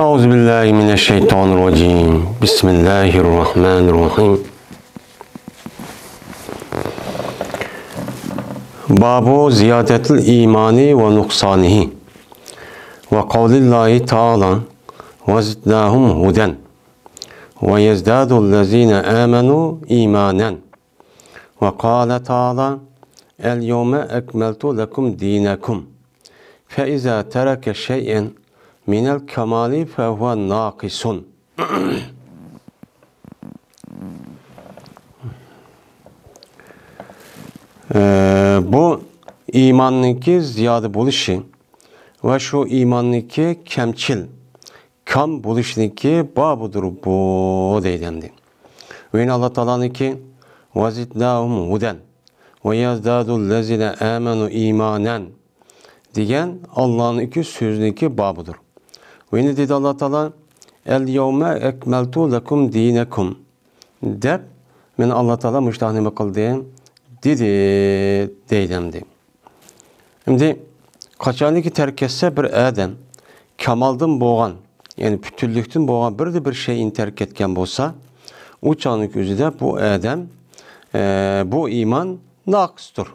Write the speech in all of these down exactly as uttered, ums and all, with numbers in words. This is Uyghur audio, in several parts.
أعوذ بالله من الشيطان الرجيم. بسم الله الرحمن الرحيم. باب زيادة الإيمان ونقصانه. وقول الله تعالى: وزدناهم هدى ويزداد الذين آمنوا إيمانا. وقال تعالى: اليوم أكملت لكم دينكم. فإذا ترك شيئا من الكمال فهو ناقص. ئە، بۇ ئىماننىڭكى زىيادە بولۇشى ۋە شۇ ئىماننىڭكى كەمچىل، كام بولۇشنىڭكى بابىدۇر بۇ، دەيدۇ ئەمدى. ۋە يەنە ئاللا تائالانىڭكى: وزدناهم هدى ويزداد الذين آمنوا إيمانا دېگەن ئاللانىڭكى سۆزىنىڭكى بابىدۇر. ۋە يەنە دېدى ئاللا تائالا: اليوم أكملت لكم دينكم دەپ، مانا ئاللا تائالا مۇشۇنداق نېمە قىلدى؟ دېدى، دەيدۇ ئەمدى. ئەمدى قاچانكى تەرك كەتسە بىر ئادەم كامالدىن بولغان، يەنى پۈتۈنلۈكتىن بولغان بىردە بىر شەيئىنى تەرك كەتكەن بولسا، ئۇ چاغنىڭ ئۆزىدە بۇ ئادەم، ئە، بۇ ئىمان ناقىستۇر.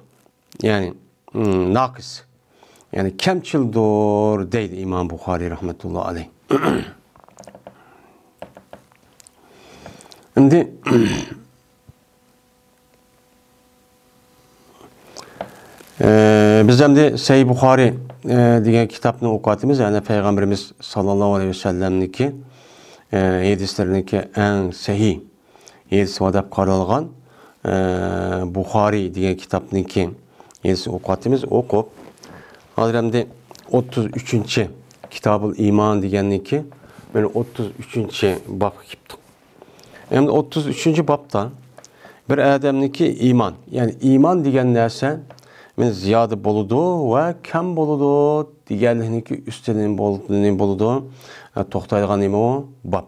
يەنى، ئىم، ناقىس. يەنى كەمچىلدۇر، دەيدۇ ئىمام بۇخارىي رەھمەتۇللا ئەلەيھ. ئەمدى، ئە، بىز ئەمدى سەھىھ بۇخارىي، ئە، دېگەن كىتابنى ئوقۇۋاتىمىز. يەنى پەيغەمبىرىمىز ساللاللاھۇ ئەلەيھى ۋەسەللەمنىڭكى، ئە، ھەدىسلىرىنىڭكى ئەڭ سەھىھ ھەدىسى بار دەپ قارالغان، ئە، بۇخارىي دېگەن كىتابنىڭكى ھەدىسىنى ئوقۇۋاتىمىز. ئوقۇپ، ھازىر ئەمدى ئوتتۇز ئۈچىنچى، كىتابۇل ئىمان دېگەننىڭكى، مانا ئوتتۇز ئۈچىنچى بابقا كېلىپتۇق. ئەمدى ئوتتۇز ئۈچىنچى بابتا بىر ئادەمنىڭكى ئىمان، يەنى ئىمان دېگەن نەرسە، مانا زىيادە بولىدۇ ۋە كەم بولىدۇ دېگەنلىكنىڭكى ئۈستىدە نېمە بول-، نېمە بولىدۇ؟ ئە، توختايدىغان نېمە ئۇ؟ باب.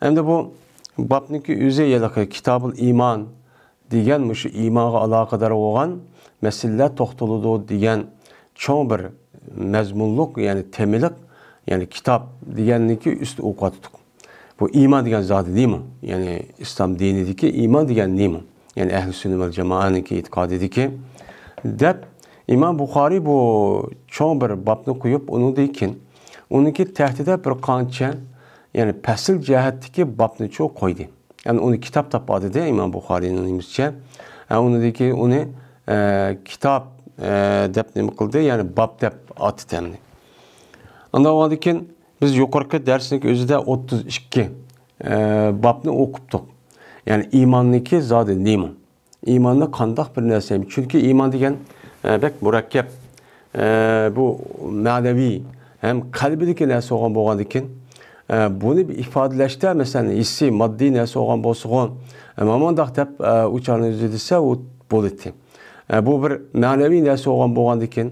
ئەمدى بۇ بابنىڭكى ئۆزى ھېلىقى كىتابۇل ئىمان دېگەن مۇشۇ ئىمانغا ئالاقىدار بولغان مەسىلىلەر توختىلىدۇ دېگەن چوڭ بىر مەزمۇنلۇق، يەنى تېمىلىق، يەنى كىتاب دېگەننىڭكى ئۈستىدە ئوقۇۋاتىدۇق. بۇ ئىمان دېگەن زادى نېمە؟ يەنى ئىسلام دىنىدىكى ئىمان دېگەن نېمە؟ يەنى ئەھلى سۈننە ۋەل جامائەنىڭكى ئېتىقادىدىكى دەپ ئىمام بۇخارىي بۇ چوڭ بىر بابنى قويۇپ، ئۇنىڭدىن كېيىن ئۇنىڭكى تەھتىدە بىر قانچە، يەنى پەسىل جەھەتتىكى بابنىچۇ قويدى. يەنى ئۇنى كىتاب دەپ ئاتىدى ئىمام بۇخارىينىڭ نېمىسىچە. ھە، ئۇنىڭدىن كېيىن ئۇنى، ئە، كىتاب، ئە، دەپ نېمە قىلدى؟ يەنى باب دەپ ئاتىدى ئەمدى. ئاندىن ئۇنىڭدىن كېيىن بىز يۇقىرىقى دەرسنىڭ ئۆزىدە ئوتتۇز ئىككى، ئە، بابنى ئوقۇپتۇق. يەنى ئىماننىڭكى زادى نېمە؟ ئىماننى قانداق بىر نەرسە؟ چۈنكى ئىمان دېگەن، ئە، بەك مۇرەككەپ، ئە، بۇ مەنىۋى ھەم قەلبىدىكى نەرسە بولغان بولغاندىكىن، ئە، بۇنى بىر ئىپادىلەشتە، مەسىلەن، ھېسسىي، ماددىي نەرسە بولغان بولسىغۇ، ئە، مامانداق دەپ، ئە، ئۇچارنى ئۈزدى دېسە، ئۇ بولىدۇ. ئە، بۇ بىر مەنىۋى نەرسە بولغان بولغاندىكىن،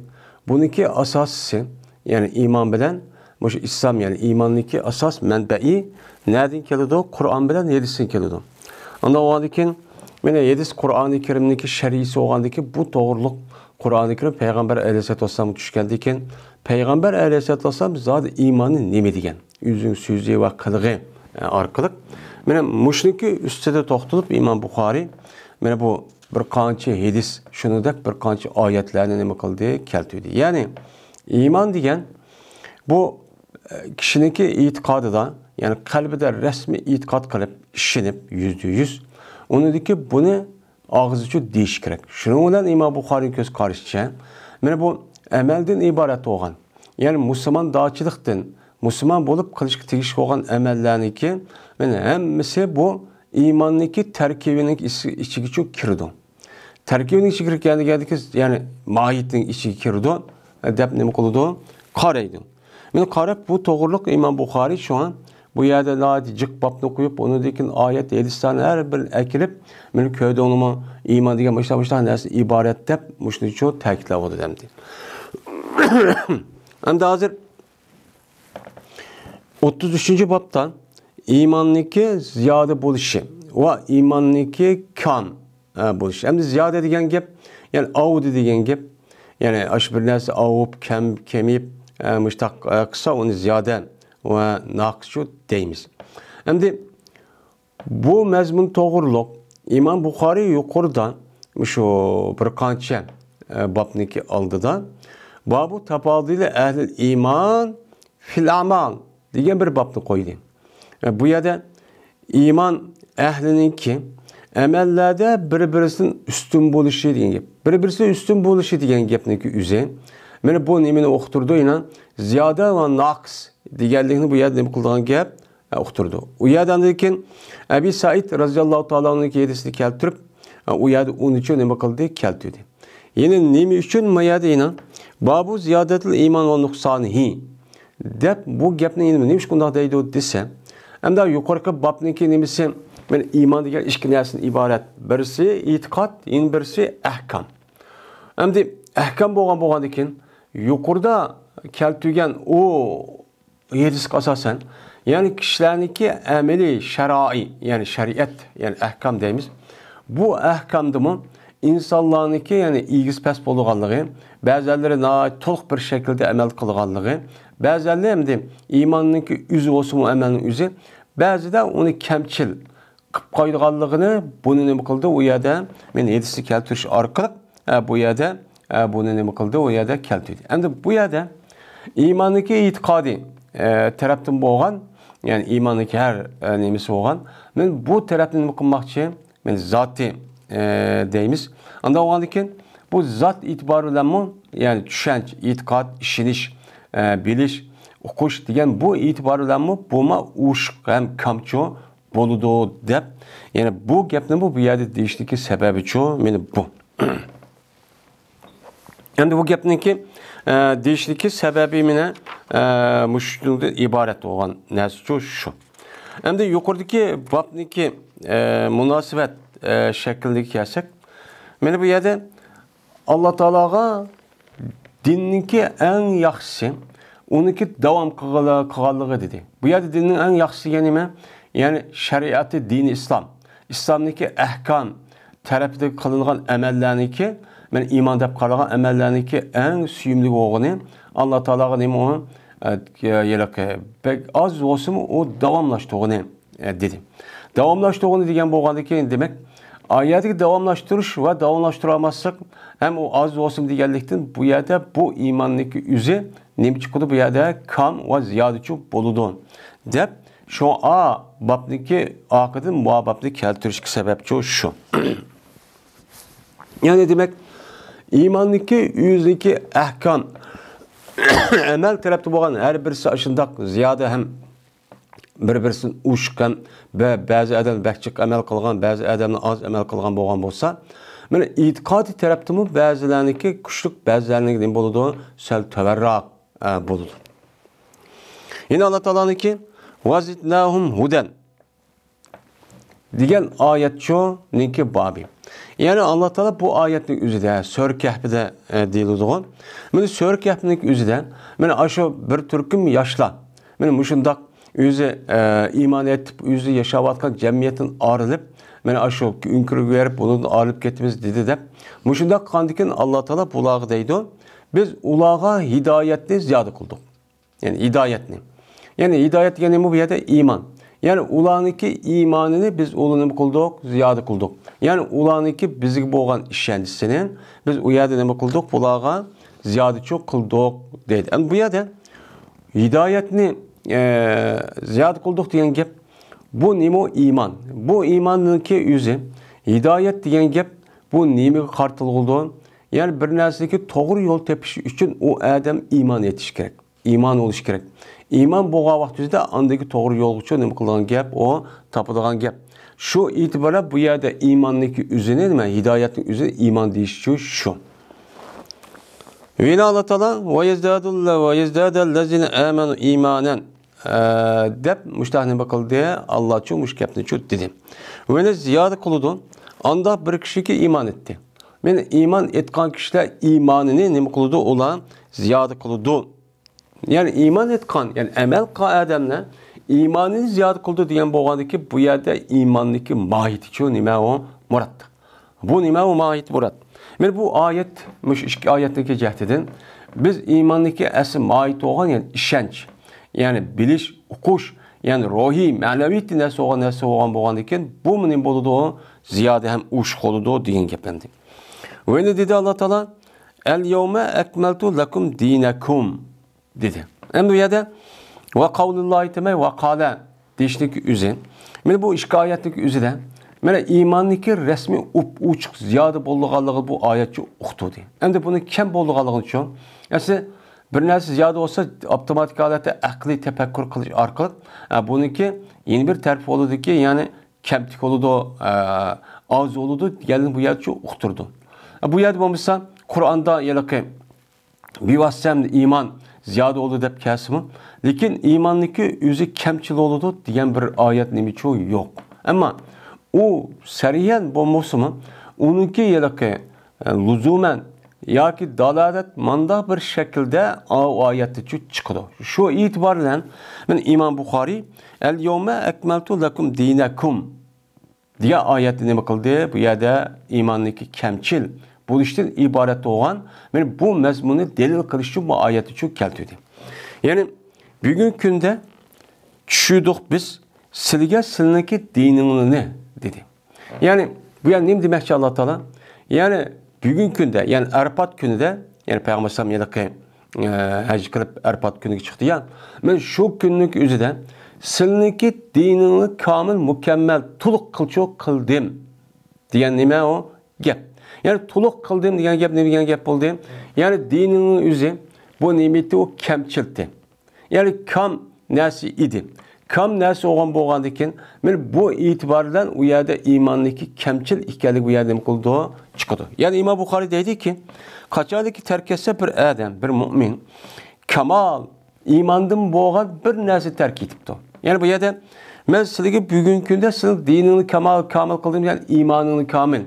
بۇنىڭكى ئاساسىسى، يەنى ئىمان بىلەن مۇشۇ ئىسلام، يەنى ئىماننىڭكى ئاساس مەنبەئى نەدىن كېلىدۇ؟ قۇرئان بىلەن ھەدىستىن كېلىدۇ. ئاندىن بولغاندىكىن، مانا ھەدىس قۇرئانى كەرىمنىڭكى شەرھىسى بولغاندىكىن، بۇ توغرۇلۇق قۇرئانى كەرىم پەيغەمبەر ئەلەيھىسسالاتۇ ۋەسسالامغا چۈشكەندىكىن، پەيغەمبەر ئەلەيھىسسالاتۇ ۋەسسالام زادى ئىمانى نېمە دېگەن؟ ئۆزىنىڭ سۆزى ۋە قىلىقى، ئە، ئارقىلىق. مانا مۇشۇنىڭكى ئۈستىدە توختىلىپ ئىمام بۇخارىي، مانا بۇ بىر قانچە ھەدىس، شۇنىڭدەك بىر قانچە ئايەتلەرنى نېمە قىلدى؟ كەلتۈردى. يەنى ئىمان دېگەن بۇ، ئە، كىشىنىڭكى ئېتىقادىدا، يەنى قەلبىدە رەسمىي ئېتىقاد قىلىپ، ئىشىنىپ، يۈزدە يۈز، ئۇنىڭدىكى بۇنى ئاغزىچۇ دېيىش كېرەك. شۇنىڭ بىلەن ئىمام بۇخارىنىڭ كۆز قارىشىچە، مانا بۇ ئەمەلدىن ئىبارەت بولغان، يەنى مۇسۇلماندارچىلىقتىن، مۇسۇلمان بولۇپ قىلىشقا تېگىشلىك بولغان ئەمەللەرنىڭكى، مانا ھەممىسى بۇ ئىماننىڭكى تەركىبىنىڭ ئىچ-، ئىچىگىچۇ كىرىدۇ. تەركىبىنىڭ ئىچىگە كىرگەندىكىن، يەنى ماھىيىتىنىڭ ئىچىگە كىرىدۇ، دەپ نېمە قىلىدۇ؟ قارايدۇ. مانا قاراپ، بۇ توغرۇلۇق ئىمام بۇخارىي شۇڭا بۇ يەردە ناھايىتى جىق بابنى قويۇپ، ئۇنىڭدىن كېيىن ئايەت، ھەدىسلەرنى ھەر بىرىنى ئەكىرىپ، مانا كۆردۈڭلىمۇ، ئىمان دېگەن مۇشۇنداق، مۇشۇنداق نەرسىدىن ئىبارەت دەپ، مۇشۇنى شۇ تەكىتلەۋاتىدۇ ئەمدى. ئەمدى ھازىر ئوتتۇز ئۈچىنچى بابتا ئىماننىڭكى زىيادە بولۇشى ۋە ئىماننىڭكى كام، ئە، بولۇشى. ئەمدى زىيادە دېگەن گەپ، يەنى ئاۋۇدى دېگەن گەپ. يەنى ئاشۇ بىر نەرسە ئاۋۇپ، كەم-، كېمىيىپ، ئە، مۇشتاق، ئە، قىلسا ئۇنى زىيادە ۋە ناقىسچۇ دەيمىز. ئەمدى بۇ مەزمۇن توغرۇلۇق ئىمام بۇخارىي يۇقىرىدا مۇشۇ بىر قانچە، ئە، بابنىڭكى ئالدىدا بابۇ تاپازۇلى ئەھلىل ئىمان فىل ئەمال دېگەن بىر بابنى قويدى. ئە، بۇ يەردە ئىمان ئەھلىنىڭكى ئەمەللەردە بىر-بىرىسىدىن ئۈستۈن بولۇشى دېگەن گەپ. بىر-بىرىسىدىن ئۈستۈن بولۇشى دېگەن گەپنىڭكى ئۆزى. مانا بۇ نېمىنى ئۇقتۇرىدۇ؟ يەنە زىيادە ۋە ناقىس دېگەنلىكنى بۇ يەردە نېمە قىلىدىغان گەپ؟ ئە، ئۇقتۇرىدۇ. ئۇ يەردە ئاندىن كېيىن ئەبى سەئىد رەزىياللاھۇ تائالا ئەنھۇنىڭكى ھەدىسىنى كەلتۈرۈپ، ئە، ئۇ يەردە ئۇنىچۇ نېمە قىلدى؟ كەلتۈردى. يەنە نېمە ئۈچۈن ما يەردە يەنە بابۇ زىيادەتىل ئىمان ۋە نۇقسانىھى دەپ بۇ گەپنى يەنە نېمە ئۈچۈن بۇنداق دەيدۇ دېسە، ئەمدى يۇقىرىقى بابنىڭكى نېمىسى، مانا ئىمان دېگەن ئىككى نەرسىدىن ئىبارەت. بىرسى ئېتىقاد، يەنە بىرسى ئەھكام. ئەمدى ئەھكام بولغان بولغاندىن كېيىن يۇقىرىدا كەلتۈرگەن ئۇ ھەدىسكە ئاساسەن، يەنى كىشىلەرنىڭكى ئەمەلىي شەرائى، يەنى شەرىئەت، يەنى ئەھكام دەيمىز. بۇ ئەھكامدىمۇ ئىنسانلارنىڭكى، يەنى ئېگىز پەس بولىدىغانلىقى، بەزەنلىرى ناھايىتى تولۇق بىر شەكىلدە ئەمەل قىلىدىغانلىقى، بەزەنلىرى ئەمدى ئىماننىڭكى ئۆزى بولسىمۇ ئەمەلنىڭ ئۆزى، بەزىدە ئۇنى كەمچىل قىلىپ قويىدىغانلىقىنى، بۇنى نېمە قىلدى؟ ئۇ يەردە مەن ھەدىسنى كەلتۈرۈش ئارقىلىق، ئە، بۇ يەردە، ئە، بۇنى نېمە قىلدى؟ ئۇ يەردە كەلتۈردى. ئەمدى بۇ يەردە ئىماننىڭكى ئېتىقادى، ئە، تەرەپتىن بولغان، يەنى ئىماننىڭكى ھەر، ئە، نېمىسى بولغان، مەن بۇ تەرەپنى نېمە قىلماقچى؟ مەن زاتى، ئە، دەيمىز. ئانداق بولغاندىن كېيىن بۇ زات ئېتىبارى بىلەنمۇ، يەنى چۈشەنچە، ئېتىقاد، ئىشىنىش، ئە، بىلىش، ئۇقۇش دېگەن بۇ ئېتىبار بىلەنمۇ بۇمۇ ئوشۇق ھەم كامچۇ بولىدۇ دەپ، يەنى بۇ گەپنىمۇ بۇ يەردە دېيىشتىكى سەۋەبىچۇ مېنى بۇ. ئەمدى بۇ گەپنىڭكى، ئە، دېيىشتىكى سەۋەبى مېنى، ئە، مۇشۇنىڭدىن ئىبارەت بولغان نەرسىچۇ شۇ. ئەمدى يۇقىرىدىكى بابنىڭكى، ئە، مۇناسىۋەت، ئە، شەكلىگە كەلسەك، مانا بۇ يەردە ئاللا تائالاغا دىننىڭكى ئەڭ ياخشىسى، ئۇنىڭكى داۋام قىلغىلى-، قىلغانلىقى دېدى. بۇ يەردە دىننىڭ ئەڭ ياخشىسى دېگەن نېمە؟ يەنى شەرىئەتى دىنى ئىسلام. ئىسلامنىڭكى ئەھكام تەرىپىدە قىلىنغان ئەمەللەرنىڭكى، مەن ئىمان دەپ قارىغان ئەمەللەرنىڭكى ئەڭ سۆيۈملۈك بولغىنى، ئاللا تائالاغا نېمە ئۇ، ئە، ھېلىقى بەك ئاز بولسىمۇ ئۇ داۋاملاشتۇرغىنى. ئە، دېدى. داۋاملاشتۇرغىنى دېگەن بولغاندىن كېيىن، دېمەك، ئايەتتىكى داۋاملاشتۇرۇش ۋە داۋاملاشتۇرالماسلىق ھەم ئۇ ئاز بولسىمۇ دېگەنلىكتىن، بۇ يەردە بۇ ئىماننىڭكى ئۆزى نېمە چىقىدۇ؟ بۇ يەردە كام ۋە زىيادىچۇ بولىدۇ، دەپ، شۇڭا ئا بابنىڭكى ئارقىدىن مۇ بابنى كەلتۈرۈشكە سەۋەبچۇ شۇ. يەنى، دېمەك، ئىماننىڭكى ئۆزىنىڭكى ئەھكام، ئەمەل تەرەپتە بولغان ھەر بىرسى ئاشۇنداق زىيادە ھەم بىر-بىرسىدىن ئوشۇق ھەم بە-، بەزى ئادەم بەك جىق ئەمەل قىلغان، بەزى ئادەملەر ئاز ئەمەل قىلغان بولغان بولسا، مانا ئېتىقادىي تەرەپتىمۇ بەزىلەرنىڭكى كۈچلۈك، بەزىلەرنىڭكى نېمە بولىدۇ؟ سەل تۆۋەنراق، ئە، بولىدۇ. يەنە ئاللا تائالانىڭكى «ۋەزىدناھۇم ھۇدەن» دېگەن ئايەتچۇنىڭكى بابى. يەنى ئاللا تائالا بۇ ئايەتنىڭ ئۆزىدە، سۈرە كەھپىدە، ئە، دېيىلىدىغۇ. مانا سۈرە كەھپنىڭ ئۆزىدە، مانا ئاشۇ بىر تۈركۈم ياشلار، مانا مۇشۇنداق ئۆزى، ئە، ئىمان ئېيتىپ، ئۆزى ياشاۋاتقان جەمئىيەتتىن ئايرىلىپ، مانا ئاشۇ ئۆڭكۈرگە بېرىپ، بۇنىڭدىن ئايرىلىپ كېتىمىز دېدى دەپ، مۇشۇنداق قىلغاندىكىن ئاللا تائالا بۇلارغا دەيدۇ، بىز ئۇلارغا ھىدايەتنى زىيادە قىلدۇق. يەنى ھىدايەتنى. يەنى ھىدايەت دېگەن نېمە بۇ يەردە؟ ئىمان. يەنى ئۇلارنىڭكى ئىمانىنى بىز ئۇلارنى نېمە قىلدۇق؟ زىيادە قىلدۇق. يەنى ئۇلارنىڭكى بىزگە بولغان ئىشەنچىسىنى بىز ئۇ يەردە نېمە قىلدۇق؟ بۇلارغا زىيادىچۇ قىلدۇق دەيدۇ. ئەمدى بۇ يەردە ھىدايەتنى، ئە، زىيادە قىلدۇق دېگەن گەپ، بۇ نېمە؟ ئىمان. بۇ ئىماننىڭكى ئۆزى. ھىدايەت دېگەن گەپ، بۇ نېمىگە قارىتىلغۇدۇ؟ يەنى بىر نەرسىدىكى توغرا يول تېپىش ئۈچۈن ئۇ ئادەم ئىمان ئېيتىشى كېرەك. ئىمان بولۇشى كېرەك. ئىمان بولغان ۋاقتىمىزدا ئاندىكى توغرا يولغىچۇ نېمە قىلىدىغان گەپ، ئۇ تاپىدىغان گەپ. شۇ ئېتىباردا بۇ يەردە ئىماننىڭكى ئۆزىنى نېمە؟ ھىدايەتنىڭ ئۆزىنى ئىمان دېيىشچۇ شۇ. يەنە ئاللا تائالا «ۋەيەزدادۇللا ۋەيەزدادەللەزىنە ئامەنۇ ئىمانەن» ئە، دەپ مۇشۇنداق نېمە قىلدى؟ ئاللاچۇ مۇشۇ گەپنىچۇ دېدى. ۋەنى زىيادە قىلىدۇ. ئاندا بىر كىشىگە ئىمان ئېيتتى. مەن ئىمان ئېيتقان كىشىلەر ئىمانىنى نېمە قىلىدۇ؟ ئۇلار زىيادە قىلىدۇ. يەنى ئىمان ئېيتقان، يەنى ئەمەل قىلغان ئادەملەر ئىمانىنى زىيادە قىلىدۇ دېگەن بولغاندىكى، بۇ يەردە ئىماننىڭكى ماھىيىتىچۇ نېمە ئۇ؟ مۇراد. بۇ نېمە ئۇ ماھىيەت مۇراد؟ مانا بۇ ئايەت، مۇشۇ ئىككى ئايەتنىڭكى جەھىتىدىن بىز ئىماننىڭكى ئەسلى ماھىيىتى بولغان، يەنى ئىشەنچ. يەنى بىلىش، ئۇقۇش، يەنى روھىي، مەنىۋىيەتتە نەرسە بولغان، نەرسە بولغان، بولغاندىكىن، بۇمۇ نېمە بولىدۇ؟ زىيادە ھەم ئوشۇق بولىدۇ دېگەن گەپ ئەمدى. ۋە ئەمدى دېدى ئاللا تائالا، «ئەل يەۋمە ئەكمەلتۇ لەكۇم دىنەكۇم» دېدى. ئەمدى بۇ يەردە «ۋە قەۋلىللاھى» دېمەي، «ۋە قالە» دېيىشنىڭكى ئۆزى. مانا بۇ ئىككى ئايەتنىڭكى ئۆزىدە، مانا ئىماننىڭكى رەسمىي ئوپئوچۇق زىيادە بولىدىغانلىقى بۇ ئايەتچە ئۇقتۇردى. ئەمدى بۇنىڭ كەم بولىدىغانلىقىنىچۇ؟ ئەسلى بىر نەرسە زىيادە بولسا، ئاپتوماتىك ھالەتتە ئەقلىي تەپەككۇر قىلىش ئارقىلىق، ئە، بۇنىڭكى يەنە بىر تەرىپى بولىدۇكى، يەنى كەمتۈك بولىدۇ، ئە، ئاز بولىدۇ دېگەننى بۇ يەردىچۇ ئۇقتۇردى. ئە، بۇ يەردە بولمىسا، قۇرئاندا ھېلىقى بىۋاسىتە ئىمان زىيادە بولىدۇ دەپ كەلسىمۇ، لېكىن ئىماننىڭكى ئۆزى كەمچىل بولىدۇ دېگەن بىر ئايەت نېمىچۇ يوق. ئەمما ئۇ سەرىھەن بولمىسىمۇ، ئۇنىڭكى ھېلىقى، ئە، لۇزۇمەن ياكى دالالەت مانداق بىر شەكىلدە ئاۋۇ ئايەتتىچۇ چىقىدۇ. شۇ ئېتىبار بىلەن مانا ئىمام بۇخارىي، «ئەل يەۋمە ئەكمەلتۇ لەكۇم دىنەكۇم» دېگەن ئايەتتە نېمە قىلدى؟ بۇ يەردە ئىماننىڭكى كەمچىل بولۇشتىن ئىبارەت بولغان، مانا بۇ مەزمۇننى دەلىل قىلىش ئۈچۈن بۇ ئايەتنىچۇ كەلتۈردى. يەنى، «بۈگۈنكى كۈندە چۈشۈردۇق بىز سىلىگە سىلىنىڭكى دىنىڭلارنى» دېدى. يەنى، بۇ يەردە نېمە دېمەكچى ئاللا تائالا؟ يەنى، بۈگۈنكى كۈندە، يەنى ئەرپات كۈنىدە، يەنى پەيغەمبەر ئەلەيھىسسالام ھېلىقى ئە، ھەج قىلىپ ئەرپات كۈنىگە چىقتى يا. مەن شۇ كۈننىڭ ئۆزىدە سىلىنىڭكى دىنىڭنى كامىل، مۇكەممەل، تولۇق قىلچۇ قىلدىم دېگەن نېمە ئۇ گەپ؟ يەنى تولۇق قىلدىم دېگەن گەپ نېمە دېگەن گەپ بولدى؟ يەنى دىنىڭنىڭ ئۆزى بۇ نېمىتى ئۇ كەمچىلتى. يەنى كام نەرسە ئىدى. كام نەرسە بولغان بولغاندىكىن، مانا بۇ ئېتىبار بىلەن ئۇ يەردە ئىماننىڭكى كەمچىل ئىكەنلىكى بۇ يەردە نېمە قىلىدۇ؟ چىقىدۇ. يەنى ئىمام بۇخارىي دەيدىكى، قاچانكى تەرك ئەتسە بىر ئادەم، بىر مۇئمىن، كامال ئىماندىن بولغان بىر نەرسە تەرك ئېتىپتۇ. يەنى بۇ يەردە مەن سىلىگە بۈگۈنكى كۈندە سىلىڭ دىنىڭنى كامال، كامىل قىلدىم، يەنى ئىمانىڭنى كامىل.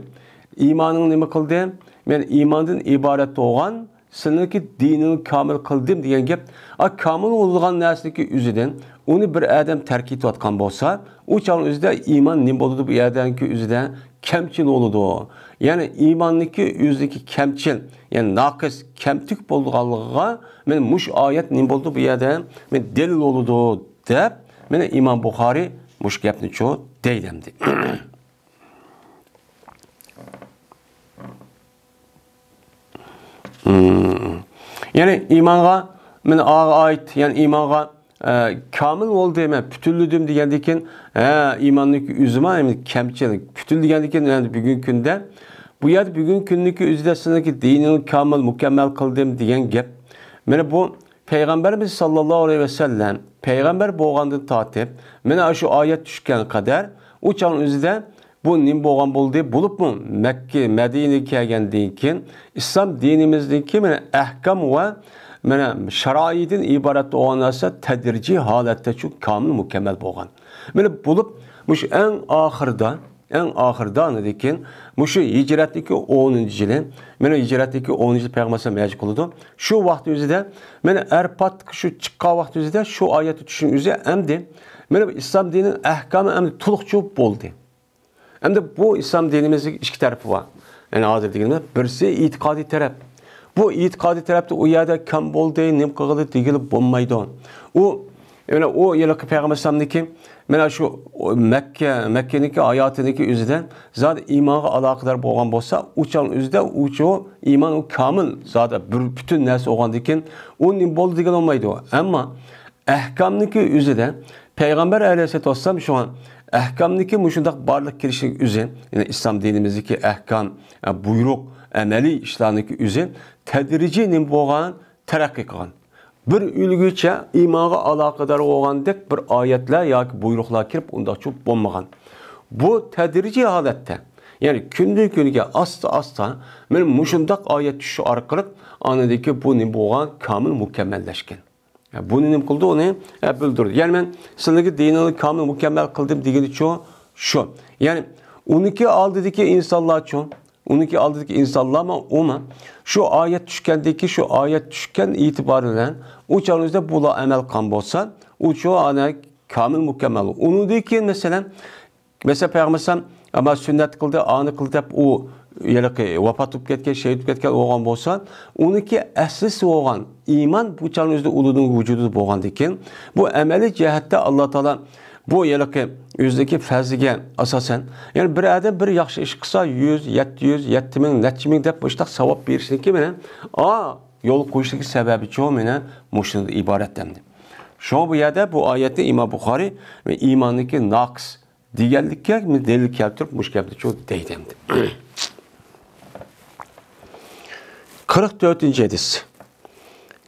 ئىمانىڭنى نېمە قىلدىم؟ مەن ئىماندىن ئىبارەت بولغان سىلىنىڭكى دىنىنى كامىل قىلدىم دېگەن گەپ. ئا، كامىل بولىدىغان نەرسىنىڭكى ئۆزىدىن ئۇنى بىر ئادەم تەرك ئېتىۋاتقان بولسا، ئۇ چاغنىڭ ئۆزىدە ئىمان نېمە بولىدۇ؟ بۇ يەردىكى ئۆزىدە كەمچىل بولىدۇ. يەنى ئىماننىڭكى ئۆزىدىكى كەمچىل، يەنى ناقىس، كەمتۈك بولىدىغانلىقىغا مانا مۇشۇ ئايەت نېمە بولىدۇ؟ بۇ يەردە مانا دەلىل بولىدۇ دەپ، مانا ئىمام بۇخارىي مۇشۇ گەپنىچۇ دەيدۇ ئەمدى. مم. يەنى ئىمانغا، مانا ئاغا ئائىت، يەنى ئىمانغا، ئە، كامىل بولدى، مەن پۈتۈنلىدىم دېگەندىن كېيىن، ھە، ئىماننىڭكى ئۆزىمۇ، يەنى كەمچىل، پۈتۈن دېگەندىن كېيىن، يەنى بۈگۈنكى كۈندە، بۇ يەردە بۈگۈنكى كۈننىڭكى ئۆزىدە سىلىنىڭكى دىنىنى كامىل، مۇكەممەل قىلدىم دېگەن گەپ. مانا بۇ پەيغەمبىرىمىز ساللاللاھۇ ئەلەيھى ۋەسەللەم پەيغەمبەر بولغاندىن تارتىپ، مانا شۇ ئايەت چۈشكەن قەدەر، ئۇ چاغنىڭ ئۆزىدە بۇ نېمە بولغان بولدى؟ بولۇپمۇ مەككە، مەدىنىگە كەلگەندىن كېيىن ئىسلام دىنىمىزنىڭكى مانا ئەھكام ۋە مانا شارائىدىن ئىبارەت بولغان نەرسە تەدرىجىي ھالەتتە شۇ كامىل مۇكەممەل بولغان. مانا بولۇپ، مۇشۇ ئەڭ ئاخىرىدا، ئەڭ ئاخىرىدا ئاندىن كېيىن مۇشۇ ھىجرەتنىڭكى ئونىنچى يىلى، مانا ھىجرەتنىڭكى ئونىنچى يىلى پەيغەمبەر ئەلەيھىسسالام ھەج قىلىدۇ. شۇ ۋاقىت ئۆزىدە، مانا ئەرپاتقا شۇ چىققان ۋاقىت ئۆزىدە شۇ ئايەتنى چۈشۈشنىڭ ئۆزى ئەمدى، مانا بۇ ئىسلام دىنىنىڭ ئەھكامى ئەمدى تولۇقچە بولدى. ئەمدى بۇ ئىسلام دىنىمىزنىڭ ئىككى تەرىپى بار. يەنى ھازىر دېگىنىمىز، بىرسى ئېتىقادىي تەرەپ. بۇ ئېتىقادىي تەرەپتە ئۇ يەردە كام بولدى، نېمە قىلغىلى دېگىلى بولمايدۇ. ئۇ، يەنى ئۇ ھېلىقى پەيغەمبەر ئەلەيھىسسالامنىڭكى، مانا شۇ مەككە، مەككىنىڭكى ھاياتىنىڭكى ئۆزىدە زادى ئىمانغا ئالاقىدار بولغان بولسا، ئۇ چاغنىڭ ئۆزىدە ئۇچۇ ئىمان ئۇ كامىل، زادى بىر پۈتۈن نەرسە بولغاندىن كېيىن ئۇ نېمە بولدى دېگىلى بولمايدۇ. ئەمما ئەھكامنىڭكى ئۆزىدە پەيغەمبەر ئەلەيھىسسالاتۇ ۋەسسالام شۇڭا ئەھكامنىڭكى مۇشۇنداق بارلىققا كېلىشىنىڭ ئۆزى، يەنى ئىسلام دىنىمىزدىكى ئەھكام، ئە، بۇيرۇق، ئەمەلىي ئىشلارنىڭكى ئۆزى تەدرىجىي نېمە بولغان؟ تەرەققىي قىلغان. بىر ئۆلگۈچە ئىمانغا ئالاقىدار بولغاندەك بىر ئايەتلەر ياكى بۇيرۇقلار كىرىپ ئۇنداقچە بولمىغان. بۇ تەدرىجىي ھالەتتە، يەنى كۈندىن كۈنگە ئاستا-ئاستا مانا مۇشۇنداق ئايەت چۈشۈش ئارقىلىق ئاندىكى بۇ نېمە بولغان؟ كامىل مۇكەممەللەشكەن. بۇنى نېمە قىلدى؟ ئۇنى، ئە، بىلدۈردى. يەنى مەن سىلىگە دىنىڭنى كامىل مۇكەممەل قىلدىم دېگىنىچۇ شۇ. يەنى ئۇنىڭكى ئالدىدىكى ئىنسانلارچۇ، ئۇنىڭكى ئالدىدىكى ئىنسانلارمۇ ئۇمۇ شۇ ئايەت چۈشكەندىكى، شۇ ئايەت چۈشكەن ئېتىبارى بىلەن ئۇ چاغنىڭ ئۆزىدە بۇلار ئەمەل قىلغان بولسا، ئۇچۇ ئانا كامىل مۇكەممەل. ئۇنىڭدىن كېيىن مەسىلەن، مەسىلەن، پەيغەمبەر ئەلەيھىسسالام، ئەمما سۈننەت قىلدى، ئانى قىلدى دەپ، ئۇ ھېلىقى ۋاپات بولۇپ كەتكەن، شېھىت بولۇپ كەتكەن بولغان بولسا، ئۇنىڭكى ئەسلىسى بولغان ئىمان بۇ چاغنىڭ ئۆزىدە ئۇلىنىڭ ۋۇجۇدىدا بولغاندىكىن، بۇ ئەمەلىي جەھەتتە ئاللا تائالا بۇ ھېلىقى ئۆزىدىكى پەزلىگە ئاساسەن، يەنى بىر ئادەم بىر ياخشى ئىش قىلسا، يۈز، يەتتە يۈز، يەتتە مىڭ، نەچچە مىڭ دەپ مۇشۇنداق ساۋاب بېرىشنىڭكى بىلەن، ئا، يولغا قويۇشنىڭكى سەۋەبىچۇ مانا مۇشۇندىن ئىبارەت ئەمدى. شۇڭا بۇ يەردە بۇ ئايەتنى ئىمام بۇخارىي ۋە ئىماننىڭكى ناقىس دېگەنلىككە دەلىل كەلتۈرۈپ مۇشۇ گەپنىچۇ دەيدۇ ئەمدى. قىرىق تۆتىنچى ھەدىس.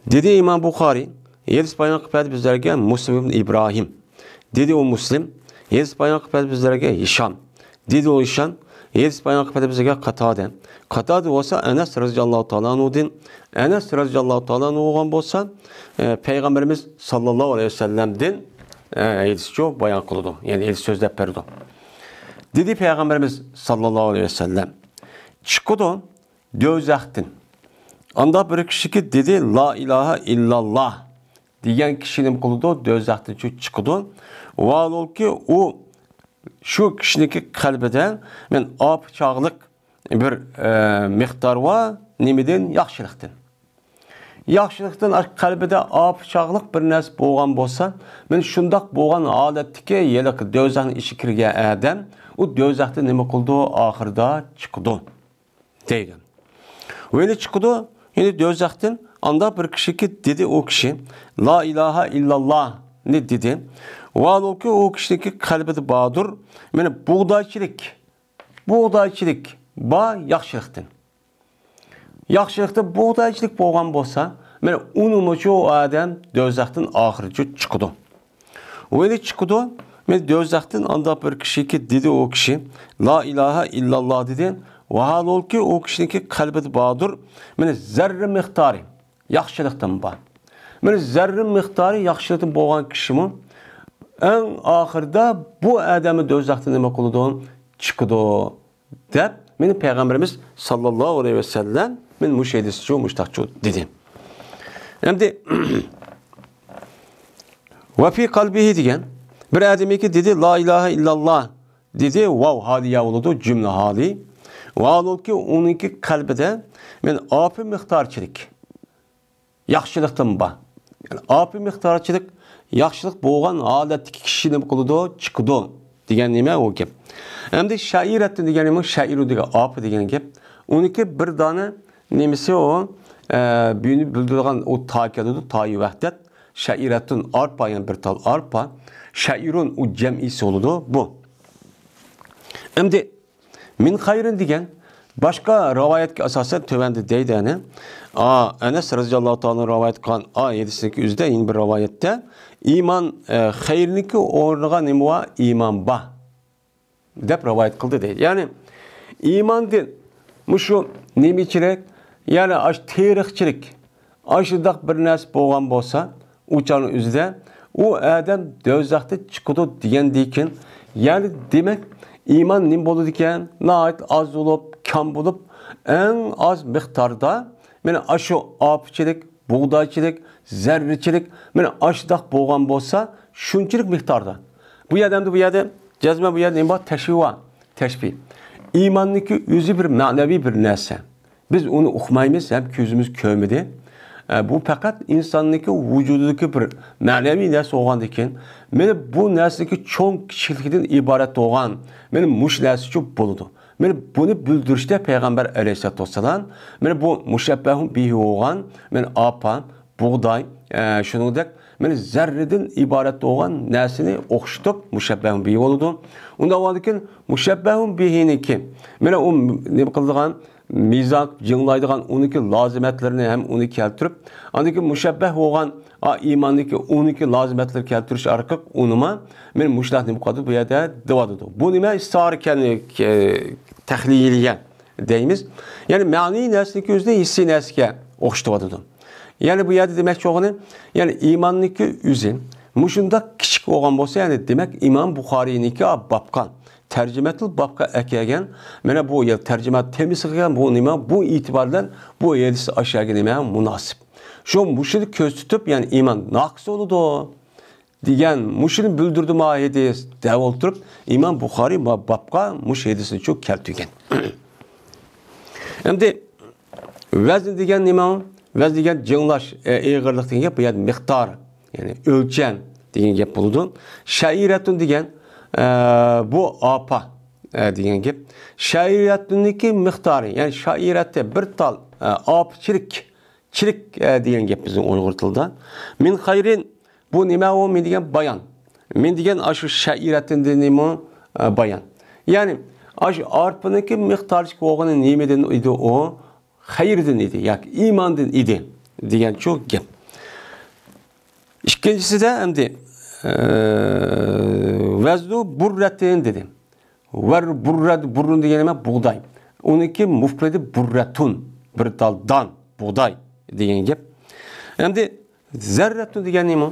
دېدى ئىمام بۇخارىي، ھەدىس بايان قىلىپ بەردى بىزلەرگە مۇسلىم ئىبن ئىبراھىم. دېدى ئۇ مۇسلىم، ھەدىس بايان قىلىپ بەردى بىزلەرگە ھىشام. دېدى ئۇ ھىشام، ھەدىس بايان قىلىپ بەردى بىزگە قاتادە. قاتادە بولسا ئەنەس رەزىياللاھۇ تائالا ئەنھۇدىن. ئەنەس رەزىياللاھۇ تائالا ئەنھۇ بولغان بولسا، ئە، پەيغەمبىرىمىز ساللاللاھۇ ئەلەيھى ۋەسەللەمدىن، ئە، ھەدىسچۇ بايان قىلىدۇ. يەنى ھەدىس سۆزلەپ بېرىدۇ. دېدى پەيغەمبىرىمىز ساللاللاھۇ ئەلەيھى ۋەسەللەم، چىقىدۇ دوزاختىن. ئانداق بىر كىشىكى دېدى، لا ئىلاھە ئىللاللا دېگەن كىشى نېمە قىلىدۇ؟ دوزاختىن چۈ-، چىقىدۇ. ۋاھالۇكى، ئۇ شۇ كىشىنىڭكى قەلبىدە مەن ئاپا چاغلىق بىر، ئە، مىقدار ۋار نېمىدىن؟ ياخشىلىقتىن. ياخشىلىقتىن ئاش-، قەلبىدە ئاپا چاغلىق بىر نەرسە بولغان بولسا، مەن شۇنداق بولغان ھالەتتىكى ھېلىقى دوزاخنىڭ ئىچىگە كىرگەن ئادەم ئۇ دوزاختىن نېمە قىلىدۇ؟ ئاخىرىدا چىقىدۇ. دەيدۇ. ۋېلى چىقىدۇ، يەنى دوزاختىن ئانداق بىر كىشىكى دېدى ئۇ كىشى، لا ئىلاھە ئىللاللانى دېدى. ۋاھالۇكى ئۇ كىشىنىڭكى قەلبىدە باردۇر، مانا بۇغدايچىلىك، بۇغدايچىلىك بار ياخشىلىقتىن. ياخشىلىقتا بۇغدايچىلىك بولغان بولسا، مانا ئۇنىمۇچۇ ئۇ ئادەم دوزاختىن ئاخىرىچۇ چىقىدۇ. ۋېلى چىقىدۇ، مانا دوزاختىن ئانداق بىر كىشىكى دېدى ئۇ كىشى، لا ئىلاھە ئىللاللا دېدى. ۋاھالۇكى ئۇ كىشىنىڭكى قەلبىدە باردۇر، مانا زەررە مىقدارى ياخشىلىقتىن بار. مانا زەررە مىقدارى ياخشىلىقتىن بولغان كىشىمۇ ئەڭ ئاخىرىدا بۇ ئادەمنى دوزاختىن نېمە قىلىدۇ؟ چىقىدۇ. دەپ، مېنى پەيغەمبىرىمىز ساللاللاھۇ ئەلەيھى ۋەسەللەم، مەن مۇشۇ ھەدىسچۇ، مۇشتاقچۇ دېدى. ئەمدى، ۋەفى قەلبىھى دېگەن، بىر ئادەمكى دېدى، لا ئىلاھە ئىللاللا دېدى، ۋاۋ ھالىيە بولىدۇ، جۈملە ھالى. ۋاھالۇكى ئۇنىڭكى قەلبىدە، مەن ئاپا مىقدارچىلىك ياخشىلىقتىن بار. يەنى ئاپا مىقدارچىلىك ياخشىلىق بولغان ھالەتتىكى كىشى نېمە قىلىدۇ؟ چىقىدۇ دېگەن نېمە ئۇ گەپ. ئەمدى شەئىرەتتىن دېگەن نېمە؟ شەئىرۇ دېگەن ئاپا دېگەن گەپ. ئۇنىڭكى بىر دانە نېمىسى ئۇ، ئە، بۈينى بىلدۈرىدىغان ئۇ تا كېلىدۇ، تايى ۋەھدەت. شەئىرەتتىن ئارپا، يەنى بىر تال ئارپا. شەئىرۇن ئۇ جەمئىسى بولىدۇ بۇ. ئەمدى مىن خەيرىن دېگەن باشقا رىۋايەتكە ئاساسەن تۆۋەندە دەيدۇ، يەنى، ئا، ئەنەس رەزىياللاھۇ تائالا رىۋايەت قىلغان، ئا، ھەدىسنىڭكى ئۆزىدە يەنە بىر رىۋايەتتە ئىمان، ئە، خەيرنىڭكى ئورنىغا نېمە بار؟ ئىمان بار، دەپ رىۋايەت قىلدى دەيدۇ. يەنى ئىماندىن مۇشۇ نېمىچىلىك، يەنى ئاش تېرىقچىلىك، ئاشۇنداق بىر نەرسە بولغان بولسا، ئۇ چاغنىڭ ئۆزىدە ئۇ ئادەم دوزاختىن چىقىدۇ دېگەندىن كېيىن، يەنى دېمەك، ئىمان نېمە بولىدىكەن؟ ناھايىتى ئاز بولۇپ، كەم بولۇپ، ئەڭ ئاز مىقداردا، مانا ئاشۇ ئاپىچىلىك، بۇغدايچىلىك، زەررىچىلىك، مانا ئاشۇنداق بولغان بولسا، شۇنچىلىك مىقداردا. بۇ يەردە ئەمدى بۇ يەردە جەزمەن بۇ يەردە نېمە بار؟ تەشبىھ بار. تەشبىھ. ئىماننىڭكى ئۆزى بىر مەنىۋى بىر نەرسە. بىز ئۇنى ئۇقمايمىز ھەم كۆزىمىز كۆرمىدى. ئە، بۇ پەقەت ئىنساننىڭكى ۋۇجۇدىدىكى بىر مەنىۋى نەرسە بولغاندىكىن، مانا بۇ نەرسىنىڭكى چوڭ كىچىكلىكىدىن ئىبارەت بولغان، مانا مۇشۇ نەرسىچۇ بولىدۇ. مانا بۇنى بىلدۈرۈشتە پەيغەمبەر ئەلەيھىسسالاتۇ ۋەسسالام، مانا بۇ مۇشەببەھۇن بىھى بولغان، مانا ئاپا، بۇغداي، ئە، شۇنىڭدەك، مانا زەررىدىن ئىبارەت بولغان نەرسىنى ئوخشىتىپ، مۇشەببەھۇن بىھى بولىدۇ. ئۇنداق بولغاندىكىن، مۇشەببەھۇن بىھىنىڭكى، مانا ئۇ نېمە قىلىدىغان، مىزان جىڭلايدىغان ئۇنىڭكى لازىمەتلىرىنى ھەم ئۇنى كەلتۈرۈپ، ئاندىن كېيىن مۇشەببەھ بولغان، ئا، ئىماندىكى ئۇنىڭكى لازىمەتلىرى كەلتۈرۈش ئارقىلىق ئۇنىما، مانا مۇشۇنداق نېمە قىلىدۇ، بۇ يەردە دېۋاتىدۇ. بۇ نېمە؟ ئىستىئارە كەلمە، ئە، تەھلىلىيە دەيمىز. يەنى مەنىۋى نەرسىنىڭكى ئۆزىنى ھېسسىي نەرسىگە ئوخشىتىۋاتىدۇ. يەنى بۇ يەردە دېمەكچى بولغىنى، يەنى ئىماننىڭكى ئۆزى مۇشۇنداق كىچىك بولغان بولسا، يەنى دېمەك، ئىمام بۇخارىينىڭكى بابقا، تەرجىمەتۇل بابقا ئەكەلگەن، مانا بۇ يەر تەرجىمە تېمىسىغا كەلگەن بۇ نېمە، بۇ ئېتىبار بىلەن بۇ ھەدىس ئاشۇ يەرگە نېمە مۇناسىپ. شۇ مۇشۇنى كۆزدە تۇتۇپ، يەنى ئىمان ناقىس بولىدۇ دېگەن مۇشۇنى بىلدۈردى ما ھەدىس دەپ ئولتۇرۇپ، ئىمام بۇخارىي ما بابقا مۇشۇ ھەدىسنى شۇ كەلتۈرگەن. ئەمدى ۋەزن دېگەن نېمە؟ ۋەزن دېگەن جىڭلاش، ئېغىرلىق دېگەن گەپ. بۇ يەردە مىقدار، يەنى ئۆلچەم دېگەن گەپ بولىدۇ. شەئىرەتۇن دېگەن، بۇ ئاپا دېگەن گەپ. شەئىرەتۇننىڭكى مىقدارى، يەنى شەئىرەتتە بىر تال، ئاپا چىرىك، چىرىك دېگەن گەپ بىزنىڭ ئۇيغۇر تىلىدا. مىن خەيرىن، بۇ نېمە ئۇ؟ مىن دېگەن بايان. مىن دېگەن ئاشۇ شەئىرەتۇندىن نېمە؟ بايان. يەنى ئاشۇ ئارپىنىڭكى مىقدارچىك بولغىنى نېمىدىن ئىدى ئۇ؟ خەيردىن ئىدى ياكى ئىماندىن ئىدى دېگەن شۇ گەپ. ئىككىنچىسىدە ئەمدى، ئە، ۋەزنۇ بۇررەتىن دېدى. ۋەر بۇررەت، بۇررۇن دېگەن نېمە؟ بۇغداي. ئۇنىڭكى مۇفرىدى بۇررەتۇن، بىر تال دان، بۇغداي دېگەن گەپ. ئەمدى زەررەتۇن دېگەن نېمە؟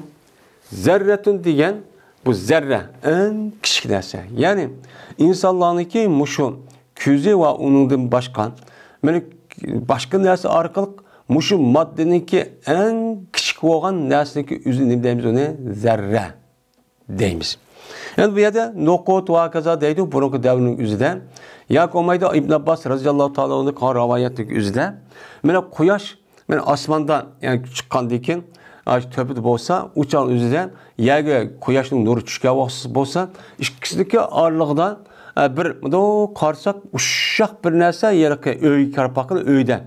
زەررەتۇن دېگەن بۇ زەررە، ئەڭ كىچىك نەرسە. يەنى ئىنسانلارنىڭكى مۇشۇ كۆزى ۋە ئۇنىڭدىن باشقا، مانا باشقا نەرسە ئارقىلىق مۇشۇ ماددىنىڭكى ئەڭ كىچىك بولغان نەرسىنىڭكى ئۆزىنى نېمە دەيمىز؟ ئۇنى زەررە دەيمىز. يەنى بۇ يەردە نوقۇت ۋە ھاكازا دەيدۇ، بۇرۇنقى دەۋرنىڭ ئۆزىدە. ياكى بولمايدۇ ئىبن ئابباس رازىياللاھۇ تائالا ئانھۇ قىلغان رىۋايەتنىڭ ئۆزىدە. مانا قۇياش، مانا ئاسماندا، يەنى چىققاندىن كېيىن، ئاشۇ تۆپىدە بولسا، ئۇ چاغنىڭ ئۆزىدە يەرگە قۇياشنىڭ نۇرى چۈشكەن ۋاقتىسى بولسا، ئىككىسىنىڭكى ئارىلىقىدا، ئە، بىر، مۇنداق قارىساق، ئۇششاق بىر نەرسە، ھېلىقى ئۆيگە كىرىپ باققىلى، ئۆيدە،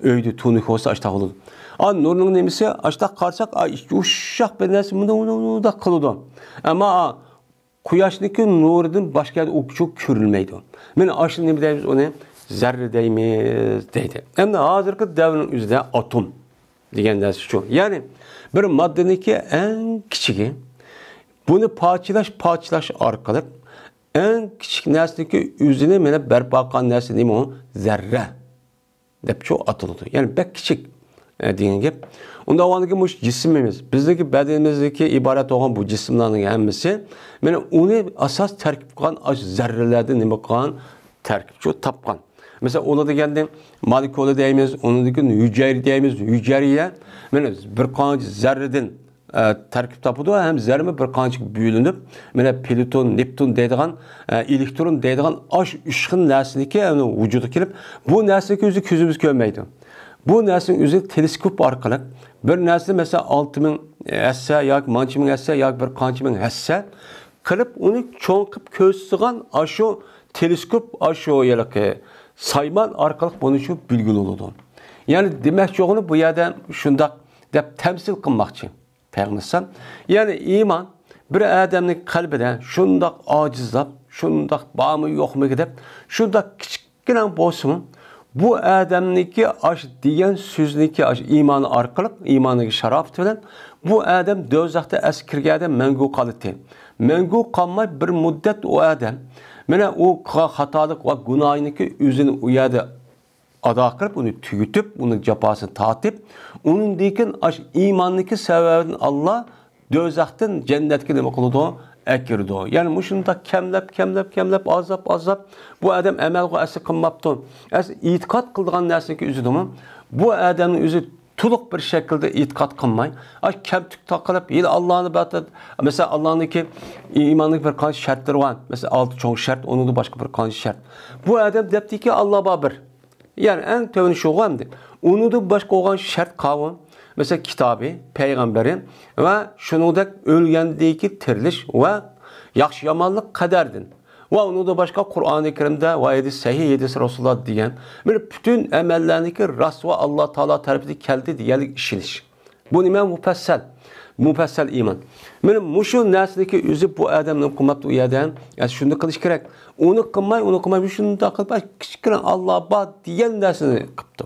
ئۆيدە تۇنۇك بولسا، ئاشتاق بولىدۇ. ئا، نۇرنىڭ نېمىسى، ئاشتاق قارىساق، ئا، ئىچى ئۇششاق بىر نەرسە، مۇنداق، مۇنداق، مۇنداق قىلىدۇ. ئەمما، ئا، قۇياشنىڭكى نۇرىدىن باشقا يەردە ئۇ چوق كۆرۈلمەيدۇ. مانا ئاشۇ نېمە دەيمىز ئۇنى؟ زەررە دەيمىز دەيدۇ. ئەمدى ھازىرقى دەۋرنىڭ ئۆزىدە ئاتوم دېگەن نەرسە شۇ. يەنى بىر ماددىنىڭكى ئەڭ كىچىكى. بۇنى پارچىلاش، پارچىلاش ئارقىلىق ئەڭ كىچىك نەرسىنىڭكى ئۆزىنى مانا بەرپا قىلغان نەرسە نېمە ئۇ؟ زەررە دەپ شۇ ئاتىلىدۇ. يەنى بەك كىچىك، ئە، دېگەن گەپ. ئۇنداق بولغاندىكىن مۇشۇ جىسمىمىز، بىزنىڭكى بەدىنىمىزدىكى ئىبارەت بولغان بۇ جىسىملارنىڭ ھەممىسى، مانا ئۇنى ئاساس تەركىب قىلغان ئاشۇ زەررىلەردىن نېمە قىلغان؟ تەركىب شۇ تاپقان. مەسىلەن، ئۇنى دېگەندىن مولېكۇلا دەيمىز، ئۇنىڭدىن كېيىن ھۈجەيرە دەيمىز، ھۈجەيرە، مانا بىر قانچە زەررىدىن ئە، تەركىب تاپىدۇ ھەم زەررىمۇ بىر قانچىگە بۆلۈنۈپ، مانا پلۇتون، نېپتۇن دەيدىغان، ئە، ئېلېكترون دەيدىغان ئاشۇ ئۈچ خىل نەرسىنىڭكى، ئە، ۋۇجۇدقا كېلىپ، بۇ نەرسىنىڭكى ئۆزى كۆزىمىز كۆرمەيدۇ. بۇ نەرسىنىڭ ئۆزى تېلېسكوپ ئارقىلىق بىر نەرسىنى، مەسىلەن، ئالتە مىڭ ھەسسە ياكى مانچە مىڭ ھەسسە ياكى بىر قانچە مىڭ ھەسسە قىلىپ، ئۇنى چوڭ قىلىپ كۆرسىتىدىغان ئاشۇ تېلېسكوپ، ئاشۇ ھېلىقى سايمان ئارقىلىق بۇنى شۇ بىلگىلى بولىدۇ. يەنى دېمەكچى بولغىنى بۇ يەردە شۇنداق دەپ تەمسىل قىلماقچى. پەيغەمبەر ئەلەيھىسسالام. يەنى ئىمان بىر ئادەمنىڭ قەلبىدە شۇنداق ئاجىزلاپ، شۇنداق بارمۇ يوقمۇ دەپ، شۇنداق كىچىككىنە بولسىمۇ، بۇ ئادەمنىڭكى ئاش دېگەن سۆزنىڭكى ئاش ئىمانى ئارقىلىق، ئىمانىنىڭ شارافىتى بىلەن بۇ ئادەم دوزاختا ئەسلى كىرگەندە مەڭگۈ قالىتى. مەڭگۈ قالماي بىر مۇددەت ئۇ ئادەم، مانا ئۇ قىلغان خاتالىق ۋە گۇناھىنىڭكى ئۆزىنى ئۇ يەردە ئادا قىلىپ، ئۇنى تۈگىتىپ، ئۇنىڭ جاپاسىنى تارتىپ، ئۇنىڭدىن كېيىن ئاش ئىماننىڭكى سەۋەبىدىن ئاللا دوزاختىن جەننەتكە نېمە قىلىدۇ؟ ئەكىرىدۇ. يەنى مۇشۇنداق كەملەپ، كەملەپ، كەملەپ، ئازلاپ، ئازلاپ، بۇ ئادەم ئەمەلغۇ ئەسلى قىلماپتۇ. ئەسلى ئېتىقاد قىلىدىغان نەرسىنىڭكى ئۆزىدىمۇ بۇ ئادەمنىڭ ئۆزى تولۇق بىر شەكىلدە ئېتىقاد قىلماي، ئاش كەمتۈك تاقىلىپ، يەنە ئاللانى بەتەت، مەسىلەن، ئاللانىڭكى ئىماننىڭ بىر قانچە شەرتلىرى بار. مەسىلەن، ئالتە چوڭ شەرت، ئۇنىڭدىن باشقا بىر قانچە شەرت. بۇ ئادەم دەپتىكى، ئاللا بار بىر. يەنى ئەڭ تۆۋىنى شۇغۇ ئەمدى. ئۇنىڭدىن باشقا بولغان شەرت قاۋۇ، مەسىلەن، كىتابى، پەيغەمبىرى ۋە شۇنىڭدەك ئۆلگەندىكى تىرىلىش ۋە ياخشى-يامانلىق قەدەردىن. ۋە ئۇنىڭدىن باشقا قۇرئانى كەرىمدە ۋە ھەدىس، سەھىھ ھەدىس رەسۇلۇللا دېگەن بىر پۈتۈن ئەمەللەرنىڭكى راست ۋە ئاللا تائالا تەرىپىدىن كەلدى دېگەنلىك ئىشىنىش. بۇ نېمە؟ مۇپەسسەل. مۇپەسسەل ئىمان. مانا مۇشۇ نەرسىنىڭكى ئۆزى بۇ ئادەم نېمە قىلماپتۇ ئۇ يەردە؟ يا شۇنداق قىلىش كېرەك. ئۇنى قىلماي، ئۇنى قىلماي، شۇنداق قىلىپ، ئاي، كىچىككىنە ئاللا بار دېگەن نەرسىنى قىپتۇ.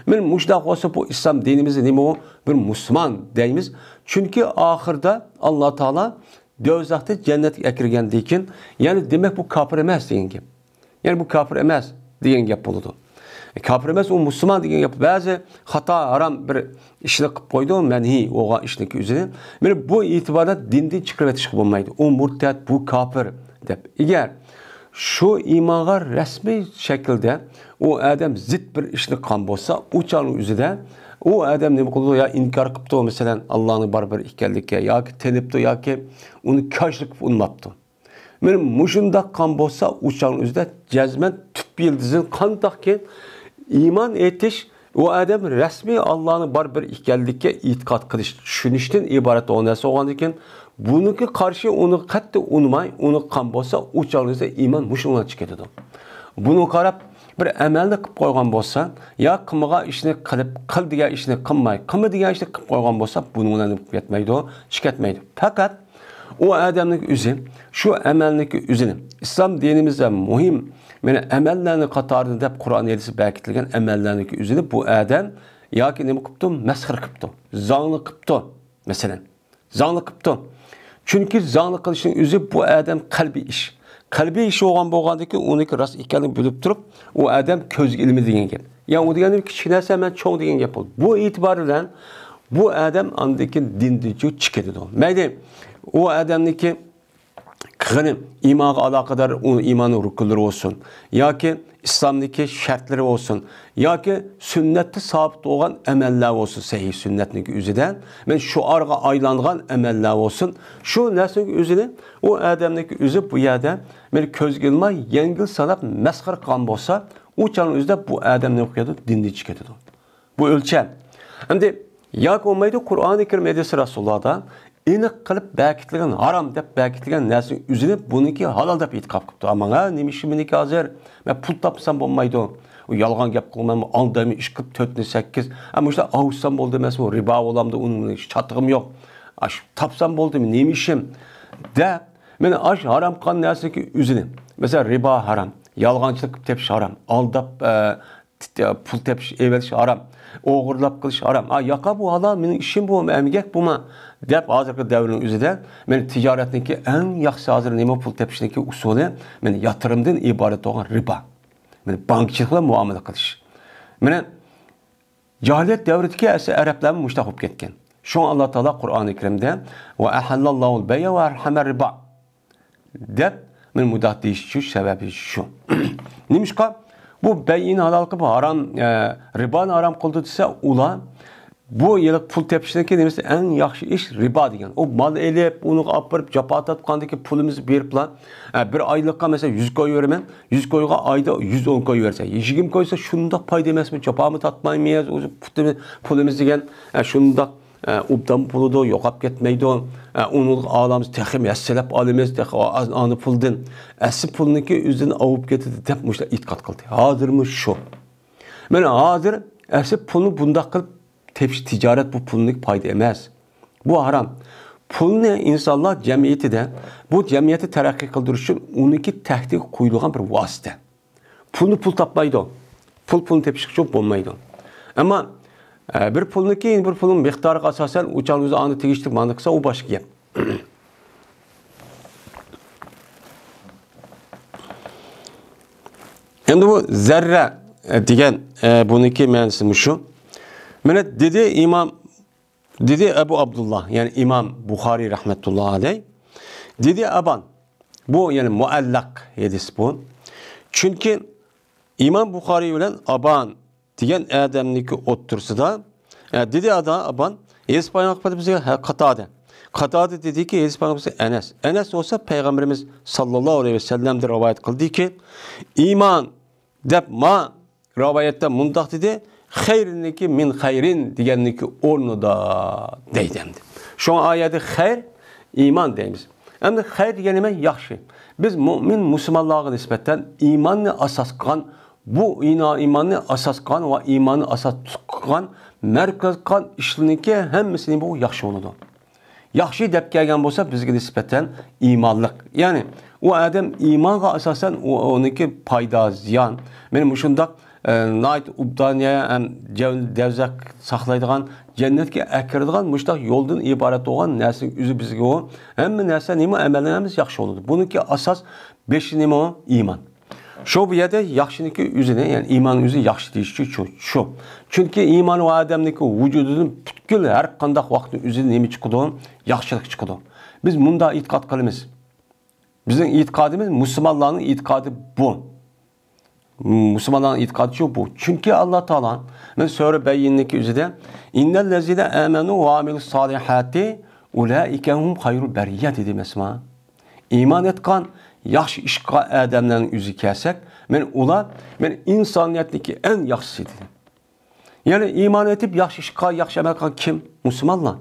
مانا مۇشۇنداق بولسا، بۇ ئىسلام دىنىمىزدا نېمە ئۇ؟ بىر مۇسۇلمان دەيمىز. چۈنكى ئاخىرىدا ئاللا تائالا دوزاختىن جەننەتكە ئەكىرگەندىن كېيىن، يەنى دېمەك، بۇ كاپىر ئەمەس دېگەن گەپ. يەنى بۇ كاپىر ئەمەس دېگەن گەپ بولىدۇ. كاپىر ئەمەس، ئۇ مۇسۇلمان دېگەن گەپ. بەزى خاتا، ھارام بىر ئىشنى قىلىپ قويىدۇ، مەنھىي بولغان ئىشنىڭكى ئۆزىنى. مانا بۇ ئېتىباردا دىندىن چىقىرىۋېتىشكە بولمايدۇ. ئۇ مۇرتەد، بۇ كاپىر دەپ. ئەگەر شۇ ئىمانغا رەسمىي شەكىلدە ئۇ ئادەم زىت بىر ئىشنى قىلغان بولسا، ئۇ چاغنىڭ ئۆزىدە ئۇ ئادەم نېمە قىلىدۇ؟ يا ئىنكار قىپتۇ، مەسىلەن، ئاللانىڭ بار بىر ئىكەنلىكى، ياكى تېنىپتۇ، ياكى ئۇنى كاجلىق قىلىپ ئۇنىماپتۇ. مانا مۇشۇنداق قىلغان بولسا، ئۇ چاغنىڭ ئۆزىدە جەزمەن تۈپ يىلدىزىنى قانداقكى ئىمان ئېيتىش، ئۇ ئادەم رەسمىي ئاللانىڭ بار بىر ئىكەنلىكىگە ئېتىقاد قىلىش، چۈشىنىشتىن ئىبارەت بولغان نەرسە بولغاندىكىن، بۇنىڭغا قارشى ئۇنى قەتئىي ئۇنىماي، ئۇنى قىلغان بولسا، ئۇ چاغدا ئىمان مۇشۇنىڭغا چىقىدۇ. بۇنىڭغا قاراپ، بىر ئەمەلنى قىلىپ قويغان بولسا، يا قىلمىغان ئىشنى قىلىپ، قىل دېگەن ئىشنى قىلماي، قىلما دېگەن ئىشنى قىلىپ قويغان بولسا، بۇنىڭ بىلەن نېمە قىلىپ كەتمەيدۇ، چىقىپ كەتمەيدۇ. پەقەت ئۇ ئادەمنىڭ ئۆزى، شۇ ئەمەلنىڭ ئۆزىنى، ئىسلام دىنىمىزدە مۇھىم، مانا، ئەمەللەرنىڭ قاتارىدا دەپ قۇرئان ھەدىستە بەكىتىلگەن ئەمەللەرنىڭ ئۆزىنى بۇ ئادەم ياكى نېمە قىپتۇ؟ مەسخىرە قىپتۇ، زاڭلىق قىپتۇ، مەسىلەن. زاڭلىق قىپتۇ. چۈنكى زاڭلىق قىلىشنىڭ ئۆزى بۇ ئادەم قەلبىي ئىش. قەلبىي ئىش بولغان بولغاندىكى ئۇنىڭكى راست ئىكەنلىكىنى بىلىپ تۇرۇپ، ئۇ ئادەم كۆزگە ئىلمىدى دېگەن گەپ. يا ئۇ دېگەن كىچىك نەرسە، مەن چوڭ دېگەن گەپ بولدى. بۇ ئېتىبار بىلەن بۇ ئادەم ئاندىن كېيىن دىندىن چىقىدۇ. مەيلى، ئۇ ئادەمنىڭكى قىلغىنى ئىمانغا ئالاقىدار، ئۇ ئىماننىڭ رۇكۇنلىرى بولسۇن ياكى ئىسلامدىكى شەرتلىرى بولسۇن ياكى سۈننەتتە سابىت بولغان ئەمەللەر بولسۇن، سەھىھ سۈننەتنىڭ ئۆزىدە، مەن شوئارغا ئايلانغان ئەمەللەر بولسۇن، شۇ نەرسىنىڭ ئۆزىنى ئۇ ئادەمنىڭ ئۆزى بۇ يەردە مەن كۆزگە ئىلماي، يەڭگىل ساناپ مەسخىرە قىلغان بولسا، ئۇ چاغنىڭ ئۆزىدە بۇ ئادەم نېمە قىلىدۇ؟ دىندىن چىقىدۇ. بۇ ئۆلچەم. ئەمدى ياكى بولمايدۇ، قۇرئانى كەرىم ھەدىسى رەسۇلۇللادا ئېنىق قىلىپ بەكىتىلگەن ھارام دەپ بەكىتىلگەن نەرسىنىڭ ئۆزىنى بۇنىڭكى ھالال دەپ ئېتىقاد قىپتۇ. ماڭا نېمە ئىشىم مېنىڭكى ھازىر؟ مەن پۇل تاپسام بولمايدۇ. ئۇ يالغان گەپ قىلمايمۇ، ئالدايمۇ، ئىش قىلىپ تۆتنى سەككىز. ھە، مۇشۇنداق ئاۋۇتسام بولدى ئەمەسمۇ، رىبا بولامدۇ، ئۇنىڭ چاتىقىم يوق. ئاشۇ تاپسام بولدىمۇ، نېمە ئىشىم؟ دەپ، مانا ئاشۇ ھارام قىلغان نەرسىنىڭكى ئۆزىنى. مەسىلەن، رىبا ھارام، يالغانچىلىق قىلىپ تېپىش ھارام، ئالداپ، ئە، پۇل تېپىش، ئېۋېلىش ھارام، ئوغرىلاپ قىلىش ھارام. ھە، ياقا بۇ ھالال، مېنىڭ ئىشىم بۇ، ئەمگەك بۇما دەپ ھازىرقى دەۋرنىڭ ئۆزىدە مانا تىجارەتنىڭكى ئەڭ ياخشىسى ھازىر نېمە پۇل تېپىشنىڭكى ئۇسۇلى؟ مانا ياتۇرۇمدىن ئىبارەت بولغان رىبا. مانا بانكىچىلىق بىلەن مۇئامىلە قىلىش. مانا جاھىلىيەت دەۋرىدىكى ئەسلى ئەرەبلەرمۇ مۇشۇنداق بولۇپ كەتكەن. شۇڭا ئاللا تائالا قۇرئانى كەرىمدە، ۋە ئەھەللاللاھۇل بەيئە ۋە ھەررەمەر رىبا. دەپ، مەن مۇنداق دېيىش شۇ، سەۋەبى شۇ. نېمىشقا؟ بۇ بەيئىنى ھالال قىلىپ، ھارام، ئە، رىبانى ھارام قىلدى دېسە، ئۇلار بۇ يىللىق پۇل تېپىشنىڭكى نېمىسى ئەڭ ياخشى ئىش؟ رىبا دېگەن. ئۇ مال ئېلىپ، ئۇنى ئاپىرىپ، جاپا تارتقاندىكى پۇلىمىزنى بېرىپلا، ئە، بىر ئايلىققا، مەسىلەن، يۈز كوي بېرىمەن، يۈز كويغا ئايدا يۈز ئون كوي بەرسە، يىگىرمە كوي بەرسە، شۇنداق پايدا ئەمەسمۇ؟ جاپامۇ تارتمايمىز، ئۆزى پۇتىمىز، پۇلىمىز دېگەن، ئە، شۇنداق ئە، ئوبدان بولىدۇ، يوقاپ كەتمەيدۇ. ئە، ئۇنى ئالىمىز، تېخىمۇ ھەسسىلەپ ئالىمىز، تېخى ئاز ئانا پۇلدىن. ئەسلى پۇلنىڭكى ئۆزىدىن ئاۋۇپ كېتىدۇ دەپ مۇشۇنداق ئېتىقاد قىلدى. ھازىرمۇ شۇ. مانا ھازىر ئەسلى پۇلنى بۇنداق قىلىپ تېپىش تىجارەت، بۇ پۇلنىڭ پايدا ئەمەس. بۇ ھارام. پۇلنى ئىنسانلار جەمئىيىتىدە، بۇ جەمئىيەتنى تەرەققىي قىلدۇرۇش ئۈچۈن ئۇنىڭكى تەھدىتكە قويۇلغان بىر ۋاسىتە. پۇلنى پۇل تاپمايدۇ. پۇل پۇلنى تېپىشقا چوق بولمايدۇ. ئەمما، ئە، بىر پۇلنىڭكى بىر پۇلنىڭ مىقدارىغا ئاساسەن ئۇ چاغ ئۆزى ئانا تېگىشلىك مانا قىلسا، ئۇ باشقا گەپ. ئەمدى بۇ زەررە، ئە، دېگەن، ئە، بۇنىڭكى مەنىسى مۇشۇ. مانا دېدى ئىمام دېدى ئەبۇ ئابدۇللا، يەنى ئىمام بۇخارىي رەھمەتۇللا ئەلەي. دېدى ئابان، بۇ يەنى مۇئەللەق ھەدىس بۇ. چۈنكى ئىمام بۇخارىي بىلەن ئابان دېگەن ئادەمنىڭكى ئوتتۇرىسىدا، ئە، دېدى ئادا ئابان، ھەدىس بايان قىلىپ بىزگە، ھە، قاتادە. قاتادە دېدىكى، ھەدىس بايان قىلىپ ئەنەس. ئەنەس بولسا پەيغەمبىرىمىز ساللاللاھۇ ئەلەيھى ۋەسەللەمدىن رىۋايەت قىلدىكى، ئىمان دەپ ما رىۋايەتتە مۇنداق دېدى، خەيرىنىكى مىن خەيرىن دېگەننىكى ئورنىدا دەيدۇ ئەمدى. شۇڭا ئايەتتە خەير، ئىمان دەيمىز. ئەمدى خەير دېگەن نېمە؟ ياخشى. بىز مۇئمىن مۇسۇلمانلارغا نىسبەتەن ئىماننى ئاساس قىلغان، بۇ ئىنا-، ئىماننى ئاساس قىلغان ۋە ئىماننى ئاساس تۇتقان، مەركەز قىلغان ئىشلىرىنىڭكى ھەممىسى بۇ ياخشى بولىدۇ. ياخشى دەپ كەلگەن بولسا بىزگە نىسبەتەن ئىمانلىق. يەنى ئۇ ئادەم ئىمانغا ئاساسەن ئۇ، ئۇنىڭكى پايدا، زىيان. مانا مۇشۇنداق، ئە، ناھايىتى ئوبدانىيە ھەم جەۋ-، دەۋزەخ ساقلايدىغان، جەننەتكە ئەكىرىدىغان مۇشۇنداق يولدىن ئىبارەت بولغان نەرسىنىڭ ئۆزى بىزگە ئۇ ھەممە نەرسە نېمە ئەمەلنىڭ ھەممىسى ياخشى بولىدۇ. بۇنىڭكى ئاساس بېشى نېمە ئۇ؟ ئىمان. شۇ بۇ يەردە ياخشىنىڭكى ئۆزىنى، يەنى ئىماننىڭ ئۆزى ياخشى دېيىش شۇ، شۇ. چۈنكى ئىمان ئۇ ئادەمنىڭكى ۋۇجۇدىدىن پۈتكۈل ھەر قانداق ۋاقىتنىڭ ئۆزىدىن نېمە چىقىدۇ؟ ياخشىلىق چىقىدۇ. بىز مۇنداق ئېتىقاد قىلىمىز. بىزنىڭ ئېتىقادىمىز، مۇسۇلمانلارنىڭ ئېتىقادى بۇ. مۇسۇلمانلارنىڭ ئېتىقادى شۇ، بۇ. چۈنكى ئاللا تائالا، مەن سۈرە بەييىننىڭكى ئۆزىدە، «ئىننەللەزىنە ئامەنۇ ۋە ئامىلۇس سالىھاتى ئۇلائىكە ھۇم خەيرۇل بەرىيە» دېدى ئەمەسما؟ ئىمان ئېيتقان، ياخشى ئىشقا ئادەملەرنىڭ يۈزىگە كەلسەك، مەن ئۇلار، مەن ئىنسانىيەتنىڭكى ئەڭ ياخشىسى دېدى. يەنى ئىمان ئېيتىپ، ياخشى ئىشقا، ياخشى ئەمەل قىلغان كىم؟ مۇسۇلمانلار.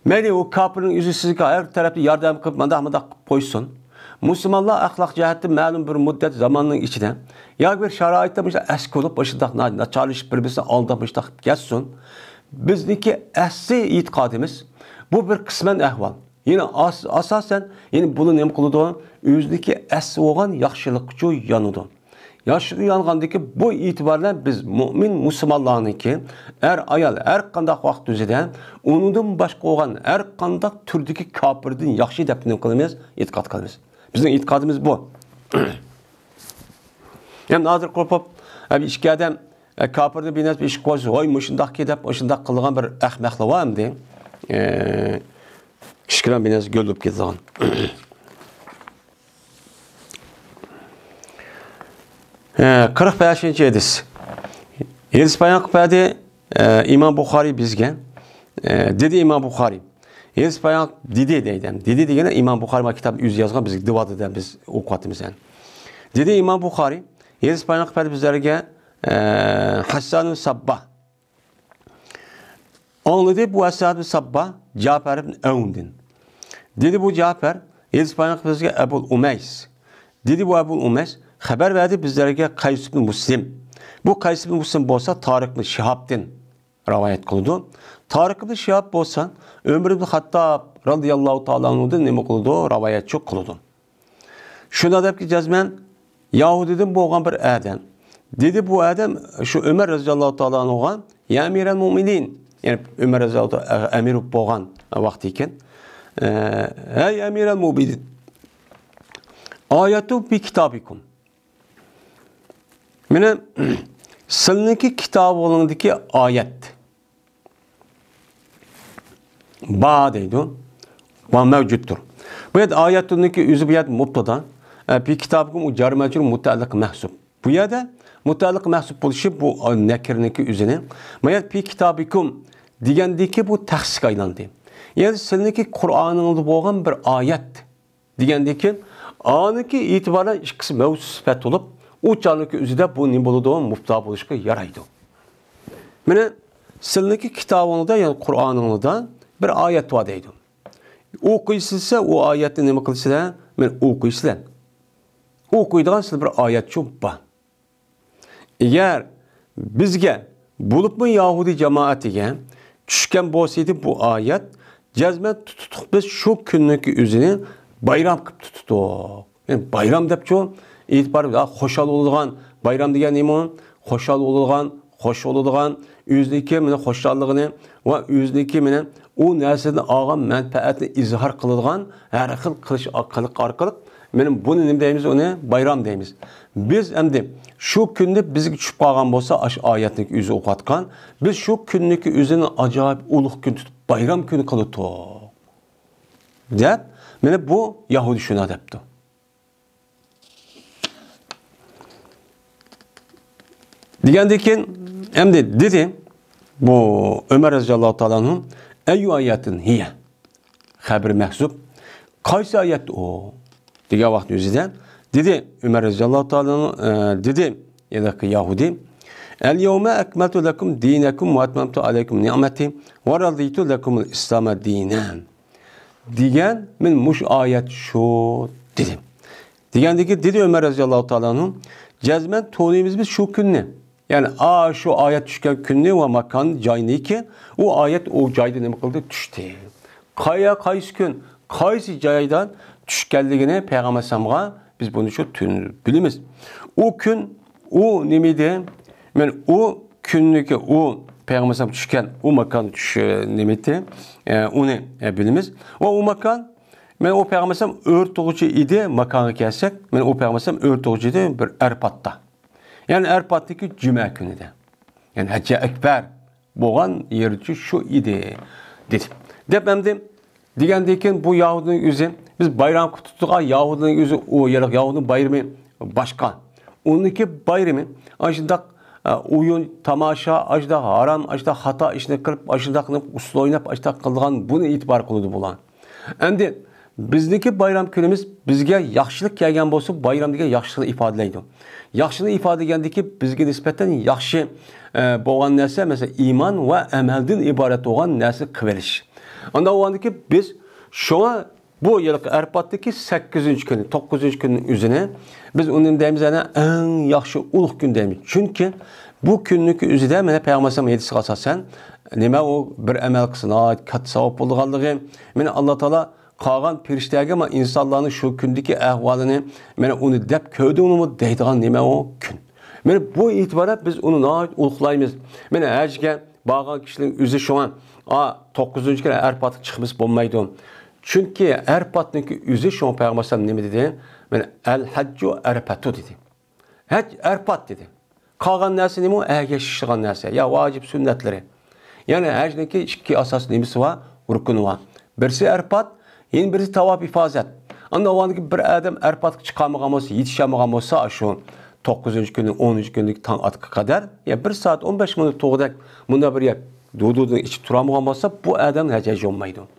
مەيلى، ئۇ كاپىرنىڭ ئۆزى سىزگە ھەر تەرەپتىن ياردەم قىلىپ، مانداق، مانداق قىلىپ قويسۇن. مۇسۇلمانلار ئەخلاق جەھەتتە مەلۇم بىر مۇددەت زاماننىڭ ئىچىدە ياكى بىر شارائىتتا مۇشۇنداق ئەسكى بولۇپ، مۇشۇنداق نا-، ناچارلىشىپ، بىر-بىرسىنى ئالداپ، مۇشۇنداق قىلىپ كەتسۇن. بىزنىڭكى ئەسلى ئېتىقادىمىز، بۇ بىر قىسمەن ئەھۋال. يەنى ئاس-، ئاساسەن، يەنى بۇلار نېمە قىلىدۇ؟ ئۆزىنىڭكى ئەسلى بولغان ياخشىلىققىچۇ يانىدۇ. ياخشىلىققا يانغاندىكى بۇ ئېتىبار بىلەن بىز مۆمىن مۇسۇلمانلارنىڭكى ئەر-ئايال ھەر قانداق ۋاقىت ئۆزىدە ئۇنىڭدىن باشقا بولغان ھەر قانداق تۈردىكى كاپىردىن ياخشى دەپ نېمە قىلىمىز؟ ئېتىقاد قىلىمىز. بىزنىڭ ئېتىقادىمىز بۇ. ھەم ھازىر قوپۇپ، ھەم ئىككى ئادەم، ئە، كاپىرنى بىنەس بىر ئىش قىلسا، ۋاي، مۇشۇنداق كېدەپ، ئاشۇنداق قىلىدىغان بىر ئەخمەقلار بار ئەمدى. ئە، كىچىككىنە بىنەس گۆللۈپ كېتىدىغان. ئە، قىرىق بەشىنچى ھەدىس. ھەدىس بايان قىلىپ بەردى، ئە، ئىمام بۇخارىي بىزگە. ئە، دېدى ئىمام بۇخارىي. ھەدىس بايان دېدى دەيدۇ. دېدى دېگەنى ئىمام بۇخارىي مانا كىتابنى ئۆزى يازغان، بىز دېۋادىدا بىز ئوقۇۋاتىمىز ئەمدى. دېدى ئىمام بۇخارىي، ھەدىس بايان قىلىپ بەردى بىزلەرگە، ئە، ھەسسان ساببا. ئاڭلىدى بۇ ھەسسان ساببا جەپەر ئىبن ئەۋندىن. دېدى بۇ جەپەر، ھەدىس بايان قىلىپ بىزگە ئەبۇل ئۇمەيس. دېدى بۇ ئەبۇل ئۇمەيس، خەۋەر بەردى بىزلەرگە قەيس ئىبن مۇسلىم. بۇ قەيس ئىبن مۇسلىم بولسا تارىق ئىبن شىھابتىن رىۋايەت قىلىدۇ. تارىق ئىبن شىھاب بولسا ئۆمەر ئىبن خەتتاب رازىياللاھۇ تائالا ئەنھۇدىن نېمە قىلىدۇ؟ رىۋايەتچى قىلىدۇ. شۇنداق دەپكى جەزمەن يەھۇدىيدىن بولغان بىر ئادەم. دېدى بۇ ئادەم شۇ ئۆمەر رازىياللاھۇ تائالا ئەنھۇغا، يا ئەمىرەل مۇئمىنىن، يەنى ئۆمەر رازىياللاھۇ تائالا ئەمىر بولغان ۋاقتى ئىكەن. ئە، ھەي ئەمىرەل مۇئمىنىن، ئايەتۇ فى كىتابىكۇم. مانا، سىلىنىڭكى كىتابىڭىزدىكى ئايەت بار دەيدۇ. بار، مەۋجۇتتۇر. بۇ يەردە ئايەتۇننىڭكى ئۆزى بۇ يەردە مۇبتادا. ئە، فى كىتابىكۇم ئۇ جار مەجرۇر مۇتەئەللىق مەھسۇب. بۇ يەردە مۇتەئەللىق مەھسۇب بولۇشى بۇ، ئە، نەكىرىنىڭكى ئۆزىنى. بۇ يەردە فى كىتابىكۇم دېگەندىكى بۇ تەخسىسكە ئايلاندى. يەنى سىلىنىڭكى قۇرئانىڭىزدا بولغان بىر ئايەت. دېگەندىكى، ئانىكى ئېتىبارەن ئىككىسى مەۋسۇپ سۈپەت بولۇپ، ئۇ چاغنىڭكى ئۆزىدە بۇ نېمە بولىدۇ؟ مۇبتادا بولۇشقا يارايدۇ. مانا، سىلىنىڭكى كىتابىڭلاردا، يەنى قۇرئانىڭلاردا بىر ئايەت بار دەيدۇ. ئوقۇيسىلەر، ئۇ ئايەتنى نېمە قىلىسىلەر؟ مانا، ئوقۇيسىلەر. ئوقۇيدىغان سىلە بىر ئايەتچۇ بار. ئەگەر بىزگە، بولۇپمۇ يەھۇدىي جامائەتكە چۈشكەن بولسىدى بۇ ئايەت، جەزمەن تۇتۇتۇق بىز شۇ كۈننىڭكى ئۆزىنى بايرام قىلىپ تۇتۇتۇق. يەنى بايرام دەپچۇ، ئېتىبار، ھا، خۇشال بولىدىغان، بايرام دېگەن نېمە؟ خۇشال بولىدىغان، خۇش بولىدىغان، ئۆزىنىڭكى مانا خۇشاللىقىنى ۋە ئۆزىنىڭكى مانا ئۇ نەرسىدىن ئالغان مەنپەئەتنى ئىزھار قىلىدىغان ھەر خىل قىلىش، قىلىق ئارقىلىق، مانا بۇنى نېمە دەيمىز؟ ئۇنى بايرام دەيمىز. بىز ئەمدى شۇ كۈندە بىزگە چۈشۈپ قالغان بولسا، ئاشۇ ئايەتنىڭ ئۆزى ئوقۇۋاتقان، بىز شۇ كۈننىڭكى ئۆزىنى ئاجايىپ ئۇلۇغ كۈن تۇتۇپ، بايرام كۈنى قىلىدۇق، دەپ، مانا بۇ يەھۇدىي شۇنداق دەپتۇ. دېگەندىن كېيىن ئەمدى دېدى بۇ ئۆمەر رەزىياللاھۇ تائالا ئەنھۇ، ئەييۇ ئايەتىن ھىيە؟ خەبىر مەھزۇب، قايسى ئايەت ئۇ؟ دېگەن ۋاقىتنىڭ ئۆزىدە دېدى ئۆمەر رەزىياللاھۇ تائالا ئەنھۇ، ئە، دېدى ھېلىقى يەھۇدىي، ئەل يەۋمە ئەكمەلتۇ لەكۇم دىنەكۇم ۋە ئەتمەمتۇ ئەلەيكۇم نىئمەتى ۋە رەزىيتۇ لەكۇمۇل ئىسلامە دىنەن. دېگەن، مەن مۇشۇ ئايەت شۇ دېدىم. دېگەندىكى دېدى ئۆمەر رەزىياللاھۇ تائالا ئەنھۇ، جەزمەن تونۇيمىز بىز شۇ كۈننى. يەنى، ئا، شۇ ئايەت چۈشكەن كۈننى ۋە ماكان، جاينىكى، ئۇ ئايەت ئۇ جايدا نېمە قىلدى؟ چۈشتى. قايا، قايسى كۈن، قايسى جايدا چۈشكەنلىكىنى پەيغەمبەر ئەلەيھىسسالامغا بىز بۇنى شۇ تۈن بىلىمىز. ئۇ كۈن، ئۇ نېمە ئىدى؟ مەن ئۇ كۈننىكى ئۇ پەيغەمبەر ئەلەيھىسسالام چۈشكەن ئۇ ماكان چۈش، نېمە ئىدى؟ ئە، ئۇنى، ئە، بىلىمىز. ۋە ئۇ ماكان، مەن ئۇ پەيغەمبەر ئەلەيھىسسالام ئۆرتىغۇچى ئىدى، ماكانغا كەلسەك، مەن ئۇ پەيغەمبەر ئەلەيھىسسالام ئۆرتىغۇچى ئىدى بىر ئەرپاتتا. يەنى ئەرپاتتىكى جۈمە كۈنىدە. يەنى ھەججە ئەكبەر بولغان يېرىچۇ شۇ ئىدى، دېدى. دەپ ئەمدى دېگەندىن كېيىن بۇ يەھۇدىينىڭ ئۆزى، بىز بايرام قىلىپ تۇتتۇق، ئا، يەھۇدىينىڭ ئۆزى ئۇ يەرلىك يەھۇدىينىڭ بايرىمى باشقا. ئۇنىڭكى بايرىمى ئاشۇنداق، ئە، ئويۇن، تاماشا، ئاشۇنداق ھارام، ئاشۇنداق خاتا ئىشنى قىلىپ، ئاشۇنداق ئۇسسۇل ئويناپ، ئاشۇنداق قىلىدىغان بۇنى ئېتىبار قىلىدۇ بۇلار. ئەمدى بىزنىڭكى بايرام كۈنىمىز بىزگە ياخشىلىق كەلگەن بولسا، بايرام دېگەن ياخشىلىقنى ئىپادىلەيدۇ. ياخشىلىقنى ئىپادىلىگەندىكى بىزگە نىسبەتەن ياخشى، ئە، بولغان نەرسە، مەسىلەن، ئىمان ۋە ئەمەلدىن ئىبارەت بولغان نەرسىنى قىلىۋېلىش. ئانداق بولغاندىكى بىز شۇڭا بۇ يىلقى ئەرپاتتىكى سەككىزىنچى كۈنى، توققۇزىنچى كۈننىڭ ئۆزىنى بىز ئۇنى دەيمىز، ئەنە، ئەڭ ياخشى ئۇلۇغ كۈن دەيمىز. چۈنكى بۇ كۈننىڭكى ئۆزىدە، مانا، پەيغەمبەر ئەلەيھىسسالام ھەدىسىگە ئاساسەن، نېمە ئۇ بىر ئەمەل قىلسا ناھايىتى كاتتا ساۋاب بولىدىغانلىقى، مانا، ئاللا تائالا قالغان پېرىشتىلەرگە، مانا، ئىنسانلارنىڭ شۇ كۈندىكى ئەھۋالىنى، مانا، ئۇنى دەپ كۆردۈڭلىمۇ دەيدىغان نېمە ئۇ كۈن. مانا بۇ ئېتىباردا بىز ئۇنى ناھايىتى ئۇلۇغلايمىز. مانا ھەجگە بارغان كىشىنىڭ ئۆزى شۇڭا، ئا، توققۇزىنچى كۈنى ئەرپاتقا چىقمىسا بولمايدۇ. چۈنكى ئەرپاتنىڭكى ئۆزى شۇڭا پەيغەمبەر ئەلەيھىسسالام نېمە دېدى؟ مانا، ئەل ھەججۇ ئەرەپەتۇ دېدى. ھەج ئەرپات دېدى. قالغان نەرسە نېمە؟ ئەگەشتۈرۈلگەن نەرسە. يا ۋاجىپ سۈننەتلىرى. يەنى ھەجنىڭكى ئىككى ئاساس نېمىسى بار؟ رۇكنى بار. بىرسى ئەرپات، يەنە بىرسى تاۋاپ ئىپازەت. ئاندىن ئۇ بىر ئادەم ئەرپاتقا چىقالمىغان بولسا، يېتىشەلمىگەن بولسا، شۇ توققۇزىنچى كۈنى، ئونىنچى كۈنلۈك تاڭ ئاتقا قەدەر، يا بىر سائەت ئون بەش مىنۇت تۇرغۇدەك مۇنداق بىر يەر دۇدۇدىن ئىچىپ تۇرالمىغان بولسا، بۇ ئادەم ھەج ھەج بولمايدۇ.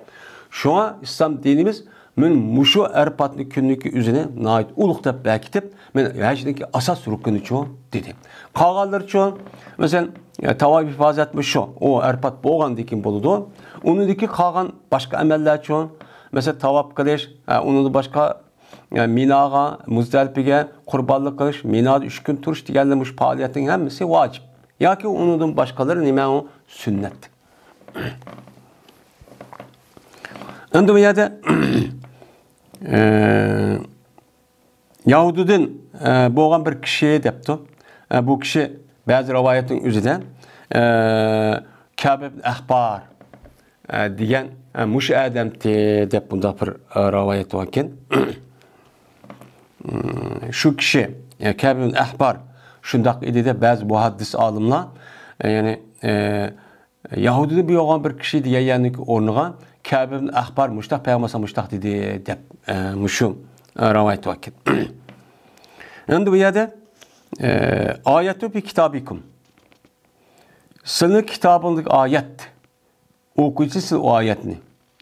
شۇڭا ئىسلام دىنىمىز مەن مۇشۇ ئەرپاتنى كۈننىكى ئۆزىنى ناھايىتى ئۇلۇغ دەپ بەكىتىپ، مەن ھەجنىڭكى ئاساس رۇكنىچۇ دېدى. قالغانلىرىچۇ، مەسىلەن، تاۋاپ ئىپازەتمۇ شۇ، ئۇ ئەرپات بولغاندىن كېيىن بولىدۇ. ئۇنىڭدىكى قالغان باشقا ئەمەللەرچۇ، مەسىلەن، تاۋاپ قىلىش، ئۇنىڭدىن باشقا، مىناغا، مۇزدەلىپىگە قۇربانلىق قىلىش، مىنادا ئۈچ كۈن تۇرۇش دېگەنلەر مۇشۇ پائالىيەتنىڭ ھەممىسى ۋاجىپ. ياكى ئۇنىڭدىن باشقىلىرى نېمە ئۇ؟ سۈننەت. ئەمدى بۇ يەردە، ئە، يەھۇدىيدىن، ئە، بولغان بىر كىشى دەپتۇ. ئە، بۇ كىشى بەزى رىۋايەتنىڭ ئۆزىدە، ئە، كەب ئىبن ئەخبار، ئە، دېگەن، ئە، مۇشۇ ئادەمتى دەپ بۇنداق بىر، ئە، رىۋايەت باركەن. شۇ كىشى، ئە، كەب ئىبن ئەخبار شۇنداق ئىدى دەپ بەزى مۇھەددىس ئالىملار، ئە، يەنى، ئە، يەھۇدىيدىن بولغان بىر كىشى دېگەن يەرنىڭ ئورنىغا كەب ئىبن ئەخبار مۇشتاق پەيغەمبەر مۇشتاق دېدى دەپ، ئە، مۇشۇ، ئە، رىۋايەت باركەن. ئەمدى بۇ يەردە، ئە، ئايەتۇ فى كىتابىكۇم. سىلىنىڭ كىتابىڭدىكى ئايەت. ئوقۇيسىز سىز ئۇ ئايەتنى.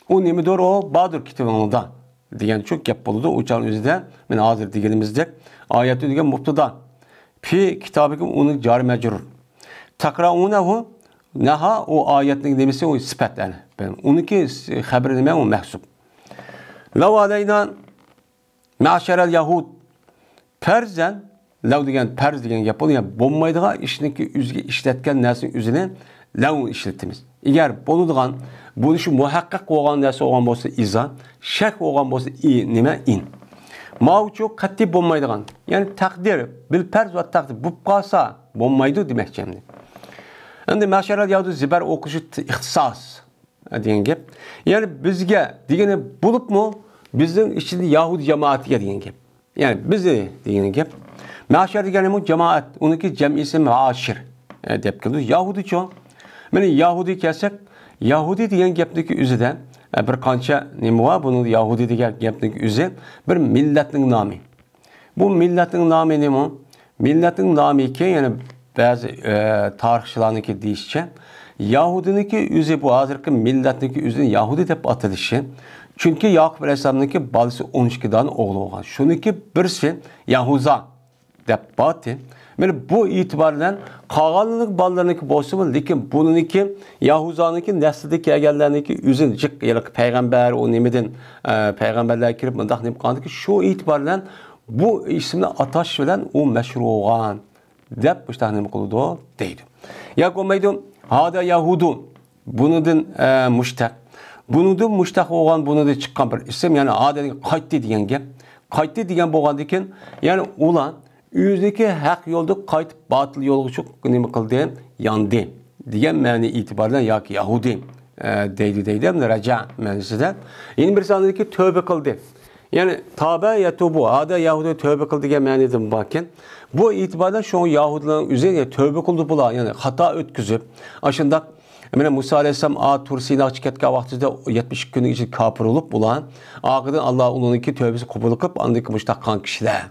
ئۇ نېمىدۇر ئۇ؟ باردۇر كىتابىڭدا دېگەن شۇ گەپ بولىدۇ. ئۇ چاغنىڭ ئۆزىدە مەن ھازىر دېگىنىمىزدەك ئايەتۇ دېگەن مۇبتىدا. فى كىتابىكۇم ئۇنى جارى مەجرۇر. تەقرەئۇنەھۇ نەھا ئۇ ئايەتنىڭ نېمىسى ئۇ سۈپەت ئەنە. ئۇنىڭكى خەبىرى نېمە ئۇ مەھسۇپ. لەۋ ئەلەينا مەشەرەل يەھۇد. پەرزەن، لەۋ دېگەن پەرز دېگەن گەپ بولىدۇ. يەنى بولمايدىغان ئىشنىڭكى ئۆزىگە ئىشلەتكەن نەرسىنىڭ ئۆزىنى لەۋ ئىشلىتىمىز. ئەگەر بولىدىغان، بولۇشى مۇھەققەق بولغان نەرسە بولغان بولسا ئىزا، شەك بولغان بولسا ئى، نېمە؟ ئىن. ماۋۇچۇ قەتئىي بولمايدىغان. يەنى تەقدىر، بىل پەرز ۋە تەقدىر بولۇپ قالسا بولمايدۇ دېمەكچى ئەمدى. ئەمدى مەشەرەل يەھۇد زىبەر ئوقۇشى ئىختىساس. دېگەن گەپ. يەنى بىزگە دېگىنى بولۇپمۇ، بىزنىڭ ئىچىدە يەھۇدىي جامائەتكە دېگەن گەپ. يەنى بىز دېگەن گەپ. مەشەر دېگەنمۇ جامائەت، ئۇنىڭكى جەمئىي ئىسمى مەئاشىر، ئە، دەپ كېلىدۇ. يەھۇدىيچۇ؟ مانا يەھۇدىي كەلسەك، يەھۇدىي دېگەن گەپنىڭكى ئۆزىدە، ئە، بىر قانچە نېمە بار. بۇنىڭدا يەھۇدىي دېگەن گەپنىڭكى ئۆزى بىر مىللەتنىڭ نامى. بۇ مىللەتنىڭ نامى نېمە؟ مىللەتنىڭ نامىكى، يەنى بەزى، ئە، تارىخچىلارنىڭكى دېيىشىچە، يەھۇدىينىڭكى ئۆزى، بۇ ھازىرقى مىللەتنىڭكى ئۆزىنى يەھۇدىي دەپ ئاتىلىشى. چۈنكى ياقۇپ ئەلەيھىسسالامنىڭكى بالىسى ئون ئىككى دانە ئوغلى بولغان. شۇنىڭكى بىرسى يەھۇزا دەپ بارتى. مانا بۇ ئېتىبار بىلەن قالغانلىرىنىڭكى بالىلىرىنىڭكى بولسىمۇ، لېكىن بۇنىڭكى يەھۇزانىڭكى نەسلىدىن كەلگەنلەرنىڭكى ئۆزىنى جىق ھېلىقى پەيغەمبەر، ئۇ نېمىدىن، ئە، پەيغەمبەرلەر كىرىپ مۇنداق نېمە قىلغاندىكى، شۇ ئېتىبار بىلەن بۇ ئىسىمنى ئاتاش بىلەن ئۇ مەشھۇر بولغان دەپ مۇشۇنداق نېمە قىلىدۇ دەيدۇ. ياكى بولمايدۇ، ھادا يەھۇدۇ، بۇنىڭدىن، ئە، مۇشتەق. بۇنىڭدىن مۇشتەق بولغان، بۇنىڭدىن چىققان بىر ئىسىم، يەنى ھادا قايتتى دېگەن گەپ. قايتتى دېگەن بولغاندىكىن، يەنى ئۇلار ئۆزىنىڭكى ھەق يولدا قايتىپ باتىل يولغا چۈشۈپ نېمە قىلدى؟ ياندى دېگەن مەنە ئېتىبار بىلەن ياكى يەھۇدىي، ئە، دەيدۇ، دەيدۇ، ھەم رەجە مەنىسىدە. يەنە بىرسى ئاندىكى تۆبە قىلدى. يەنى تابە يەتۇبۇ، ھادا يەھۇدىي تۆبە قىلدى دېگەن مەنىدىن باركەن. بۇ ئېتىبار بىلەن شۇ يەھۇدىيلارنىڭ ئۆزى، يەنى تۆبە قىلدى بۇلار، يەنى خاتا ئۆتكۈزۈپ، ئاشۇنداق مانا مۇسا ئەلەيھىسسالام ئا تۇر سىناغا چىقىپ كەتكەن ۋاقتىدا يەتمىش ئىككى كۈننىڭ ئىچىدە كاپىر بولۇپ بۇلار. ئارقىدىن ئاللا ئۇنىڭكى تۆبىسىنى قوبۇل قىلىپ، ئاندىن كېيىن مۇشۇنداق قىلغان كىشىلەر.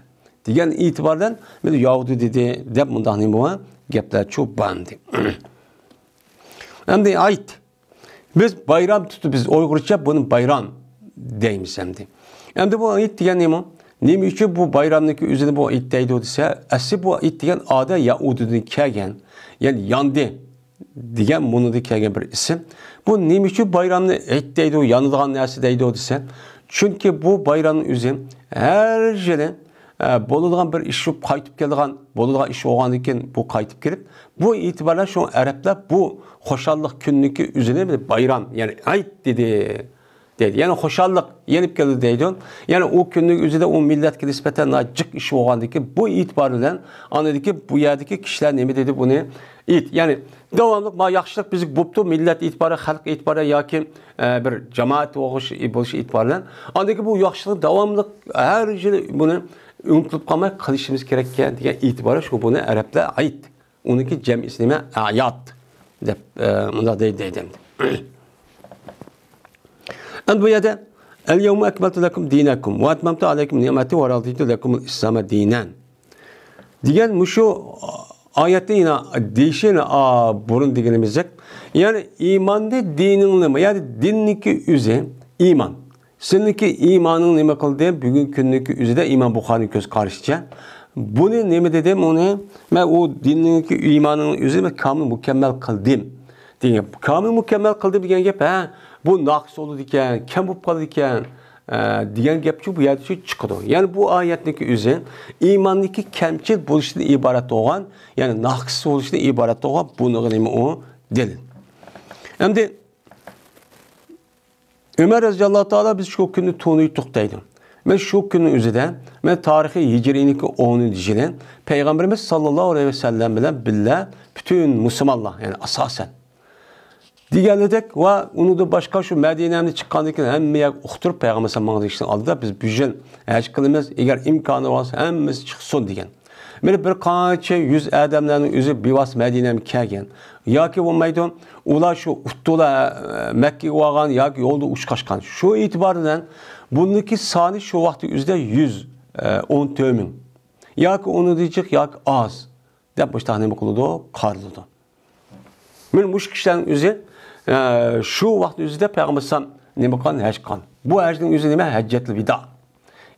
دېگەن ئېتىبار بىلەن مانا يەھۇدىي دېدى دەپ مۇنداق نېمە بار؟ گەپلەر چۇ باندى. ئەمدى ئايت. بىز بايرام تۇتۇپ، بىز ئۇيغۇرچە بۇنى بايرام دەيمىز ئەمدى. ئەمدى بۇ ئىد دېگەن نېمە؟ نېمە ئۈچۈن بۇ بايرامنىڭكى ئۆزىنى بۇ ئىد دەيدۇ دېسە، ئەسلى بۇ ئىد دېگەن ئادە يەئۇدىدىن كەلگەن، يەنى ياندى دېگەن مۇنىدىن كەلگەن بىر ئىسىم. بۇ نېمە ئۈچۈن بايرامنى ئىد دەيدۇ، يانىدىغان نەرسە دەيدۇ دېسە، چۈنكى بۇ بايرامنىڭ ئۆزى ھەر يىلى ئە، بولىدىغان بىر ئىش بولۇپ قايتىپ كېلىدىغان، بولىدىغان ئىش بولغاندىن كېيىن بۇ قايتىپ كېلىپ، بۇ ئېتىبارلار شۇ ئەرەبلەر بۇ خۇشاللىق كۈنىنىڭكى ئۆزىنى بىر بايرام، يەنى ئايت دېدى، دەيدۇ. يەنى خۇشاللىق يېنىپ كېلىدۇ دەيدۇ. يەنى ئۇ كۈننىڭ ئۆزىدە ئۇ مىللەتكە نىسبەتەن جىق ئىش بولغاندىن كېيىن بۇ ئېتىبار بىلەن ئاندىن كېيىن بۇ يەردىكى كىشىلەر نېمە دېدى بۇنى ئېيت. يەنى داۋاملىق ما ياخشىلىق بىزگە بوپتۇ، مىللەت ئېتىبارى، خەلق ئېتىبارى ياكى ئە، بىر جامائەت بولۇش، بولۇش ئېتىبارى بىلەن. ئاندىن كېيىن بۇ ياخشىلىق داۋاملىق ھەر يىلى بۇنى ئۇنتۇلۇپ قالماي قىلىشىمىز كېرەككەن دېگەن ئېتىبارى شۇ بۇنى ئەرەبلەر ئايت. ئۇنىڭكى جەمئىسى نېمە؟ ئەياد دەپ، ئە، مۇنداق دەيدۇ، دەيدۇ ئەمدى. ئەمدى بۇ يەردە، «اليوم أكملت لكم دينكم وأتممت عليكم نعمتي ورضيت لكم الإسلام دينا» دېگەن مۇشۇ ئايەتنى يەنە دېيىشى يەنە، ئا، بۇرۇن دېگىنىمىزدەك، يەنى ئىماننى دىنىڭنى، يەنى دىننىڭكى ئۆزى ئىمان. سېنىڭكى ئىمانىڭ نېمە قىلدى؟ بۈگۈنكى كۈننىڭكى ئۆزىدە ئىمام بۇخارىنىڭ كۆز قارىشىچە، بۇنى نېمە دېدىم؟ ئۇنى مەن ئۇ دىننىڭكى ئىمانىڭ ئۆزىنى مەن كامىل مۇكەممەل قىلدىم دېگەن گەپ. كامىل مۇكەممەل قىلدىم دېگەن گەپ، ھە، بۇ ناقىس بولىدىكەن، كەم بولۇپ قالىدىكەن، ئە، دېگەن گەپچۇ بۇ يەردە شۇ چىقىدۇ. يەنى بۇ ئايەتنىڭكى ئۆزى ئىماننىڭكى كەمچىل بولۇشتىن ئىبارەت بولغان، يەنى ناقىس بولۇشتىن ئىبارەت بولغان، بۇنىڭغا نېمە ئۇ دەلىل. ئەمدى ئۆمەر رەزىياللاھۇ تائالا بىز شۇ كۈننى تونۇيتتۇق دەيدۇ. مەن شۇ كۈننىڭ ئۆزىدە، مەن تارىخىي ھىجرىينىڭكى ئونىنچى يىلى پەيغەمبىرىمىز ساللاللاھۇ ئەلەيھى ۋەسەللەم بىلەن بىللە پۈتۈن مۇسۇلمانلار، يەنى ئاساسەن، دېگەنلىدەك ۋە ئۇنىڭدىن باشقا شۇ مەدىنەمدىن چىققاندىن كېيىن ھەممە يەرگە ئۇقتۇرۇپ، پەيغەمبەر ئەلەيھىسسالام ماڭا دېيىشنىڭ ئالدىدا، بىز بۈگۈن ھەج قىلىمىز، ئەگەر ئىمكانى بولسا ھەممىمىز چىقسۇن دېگەن. مانا بىر قانچە يۈز ئادەملەرنىڭ ئۆزى بىۋاسىتە مەدىنەمگە كەلگەن. ياكى بولمايدۇ، ئۇلار شۇ ئۇتتۇلا، ئە، مەككىگە بارغان ياكى يولدا ئۇچراشقان. شۇ ئېتىبار بىلەن بۇنىڭكى سانى شۇ ۋاقىتنىڭ ئۆزىدە يۈز ئون تۆت مىڭ. ياكى ئۇنىڭدىن جىق ياكى ئاز دەپ مۇشۇنداق نېمە قىلىدۇ؟ قارىلىدۇ. مانا مۇشۇ كىشىلەرنىڭ ئۆزى، ئە، شۇ ۋاقىت ئۆزىدە پەيغەمبەر ئەلەيھىسسالام نېمە قىلغان؟ ھەج قىلغان. بۇ ھەجنىڭ ئۆزى نېمە؟ ھەججەتۇل ۋىدا.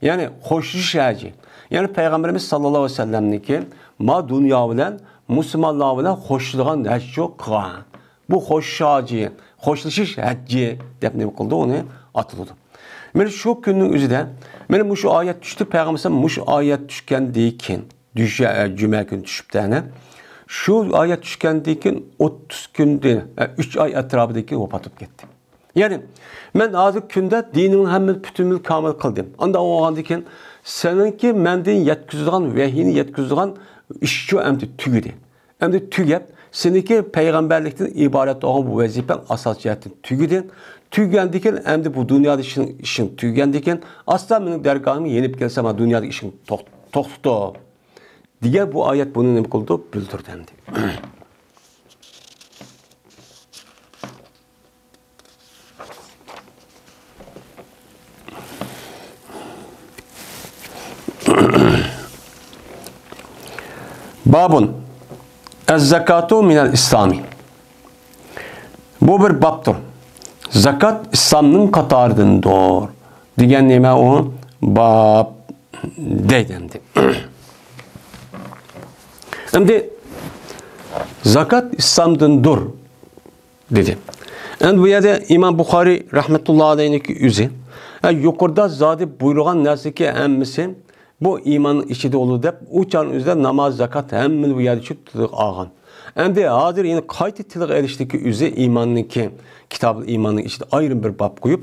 يەنى خوشلىشىش ھەجى. يەنى پەيغەمبىرىمىز ساللاللاھۇ ئەلەيھى ۋەسەللەمنىڭكى ما دۇنيا بىلەن مۇسۇلمانلار بىلەن خوشلىغان ھەججۇ قىلغان. بۇ خوشلىشىش ھەجى، خوشلىشىش ھەججى دەپ نېمە قىلىدۇ؟ ئۇنى ئاتىلىدۇ. مانا شۇ كۈننىڭ ئۆزىدە، مانا مۇشۇ ئايەت چۈشتى، پەيغەمبەر ئەلەيھىسسالام مۇشۇ ئايەت چۈشكەندىن كېيىن، دۈشە-، جۈمە كۈنى چۈشۈپتۇ، ئەنە. شۇ ئايەت چۈشكەندىن كېيىن ئوتتۇز كۈندىن، ئە، ئۈچ ئاي ئەتراپىدىن كېيىن ۋاپات بولۇپ كەتتى. يەنى، مەن ھازىر كۈندە دىنىڭنى ھەممىنى پۈتۈنلۈك كامىل قىلدىم. ئانداق بولغاندىن كېيىن، سېنىڭكى مەندىن يەتكۈزىدىغان، ۋەھىينى يەتكۈزىدىغان ئىشچۇ ئەمدى تۈگىدى. ئەمدى تۈگەپ، سېنىڭكى پەيغەمبەرلىكتىن ئىبارەت بولغان بۇ ۋەزىپەڭ ئاساسىي جەھەتتىن تۈگىدى. تۈگىگەندىن كېيىن، ئەمدى بۇ دۇنيادا ئىشىڭ، ئىشىڭ تۈگىگەندىن كېيىن، ئاستا مېنىڭ دەرگاھىمغا يېنىپ كەلسەن، مانا دۇنيادىكى ئىشىڭ توخ-، توختىتىپ. دېگەن بۇ ئايەت بۇنى نېمە قىلدى؟ بىلدۈردى ئەمدى. بابۇن، ئەززاكاتۇ مىنەل ئىسلامى. بۇ بىر بابتۇر. زاكات ئىسلامنىڭ قاتارىدىندۇر. دېگەن نېمە ئۇ؟ باب دەيدۇ ئەمدى. ئەمدى زاكات ئىسلامدىندۇر دېدى. ئەمدى بۇ يەردە ئىمام بۇخارىي رەھمەتۇللا ئەلەيھنىڭكى ئۆزى، ھە، يۇقىرىدا زادى بۇيرۇغان نەرسىكى ھەممىسى بۇ ئىماننىڭ ئىچىدە بولىدۇ دەپ، ئۇ چاغنىڭ ئۆزىدە ناماز، زاكات ھەممىنى بۇ يەردە شۇ تىلغا ئالغان. ئەمدى ھازىر يەنە قايتا تىلغا ئېلىشتىكى ئۆزى ئىماننىڭكى، كىتابىل ئىماننىڭ ئىچىدە ئايرىم بىر باب قويۇپ،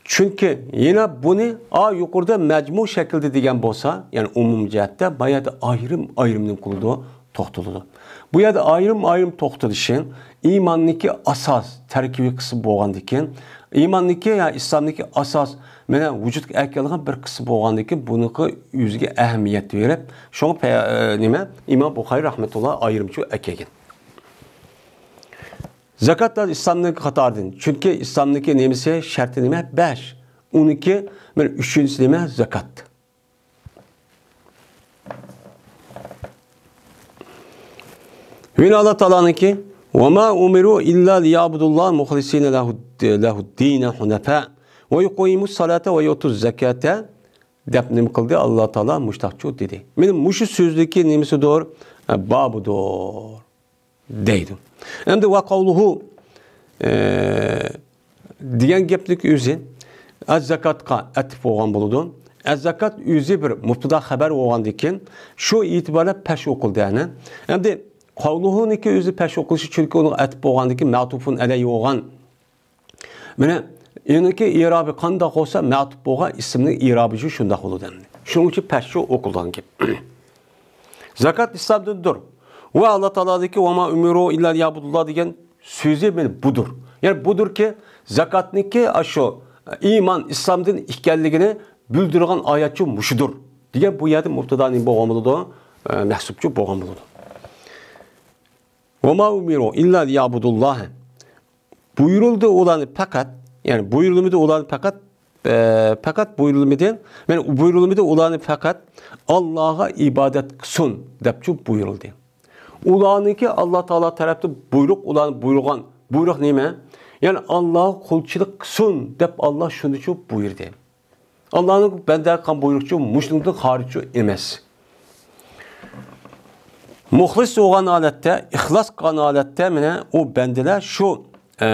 چۈنكى يەنە بۇنى، ئا، يۇقىرىدا مەجمۇ شەكلىدە دېگەن بولسا، يەنى ئومۇمىي جەھەتتە، بۇ يەردە ئايرىم-ئايرىم نېمە قىلىدۇ؟ توختىلىدۇ. بۇ يەردە ئايرىم-ئايرىم توختىلىشى ئىماننىڭكى ئاساس، تەركىبىي قىسمى بولغاندىكىن، ئىماننىڭكى يا ئىسلامنىڭكى ئاساس، مانا، ۋۇجۇدقا ئەكېلىدىغان بىر قىسمى بولغاندىكىن، بۇنىڭغا ئۆزىگە ئەھمىيەت بېرىپ، شۇڭا پە-، ئە، نېمە، ئىمام بۇخارىي رەھمەتۇللا ئايرىمچە ئەكەلگەن. زاكات دا ئىسلامنىڭ قاتارىدىن. چۈنكى ئىسلامنىڭكى نېمىسى، شەرتى نېمە؟ بەش. ئۇنىڭكى بىر ئۈچىنچىسى نېمە؟ زاكات. يەنە ئاللا تائالانىڭكى، «وما أمروا إلا ليعبدوا الله مخلصين له، له الدين حنفاء «ۋە يۇقىمۇس سالاتا ۋە يۇتۇز زاكاتا» دەپ نېمە قىلدى؟ ئاللا تائالا مۇشتاقچۇ دېدى. مېنىڭ مۇشۇ سۆزدىكى نېمىسىدۇر؟ ئە، بابىدۇر دەيدۇ. ئەمدى «ۋە قەۋلۇھۇ» ئە، دېگەن گەپنىڭ ئۆزى ئەز زاكاتقا ئەتىپ بولغان بولىدۇ. ئەز زاكات ئۆزى بىر مۇبتىدا خەۋەر بولغاندىن كېيىن شۇ ئېتىبارلىق پەش ئوقۇلدى، ئەنە. ئەمدى قەۋلۇھۇنىڭكى ئۆزى پەش ئوقۇلۇشى، چۈنكى ئۇنىڭغا ئەتىپ بولغاندىن كېيىن مەتۇپۇن ئەلەي بولغان. مانا، ئېنىڭكى ئىرابى قانداق بولسا، مەتۇپ بولغان ئىسىمنىڭ ئىرابى شۇنداق بولىدۇ ئەمدى. شۇنىڭ ئۈچۈن پەش شۇ ئوقۇلغان گەپ. زاكات ئىسلامدىندۇر. ۋە ئاللا تائالادىكى «ۋە ما ئۇمىرۇ ئىللا لىيەبۇدۇللا» دېگەن سۆزى مانا بۇدۇر. يەنى بۇدۇركى، زاكاتنىڭكى ئاشۇ ئىمان، ئىسلامدىن ئىكەنلىكىنى بىلدۈرگەن ئايەتچۇ مۇشۇدۇر دېگەن. بۇ يەردە مۇبتىدا نېمە بولغان بولىدۇ؟ ئە، مەھسۇپچۇ بولغان بولىدۇ. «ۋە ما ئۇمىرۇ ئىللا لىيەبۇدۇللاھ». بۇيرۇلدى ئۇلارنى پەقەت، يەنى بۇيرۇلمىدى ئۇلارنى پەقەت، ئە، پەقەت بۇيرۇلمىدى. يەنى بۇيرۇلمىدى ئۇلارنى پەقەت «ئاللاغا ئىبادەت قىلسۇن» دەپچۇ بۇيرۇلدى. ئۇلارنىڭكى ئاللا تائالا تەرەپتىن بۇيرۇق، ئۇلارنى بۇيرۇغان بۇيرۇق نېمە؟ يەنى «ئاللاغا قۇلچىلىق قىلسۇن» دەپ ئاللا شۇنىچۇ بۇيرۇدى. ئاللانىڭ بەندە قىلغان بۇيرۇقچۇ مۇشۇنىڭدىن خارىجچۇ ئەمەس. مۇخلىس بولغان ھالەتتە، ئىخلاس قىلغان ھالەتتە، مانا ئۇ بەندىلەر شۇ، ئە،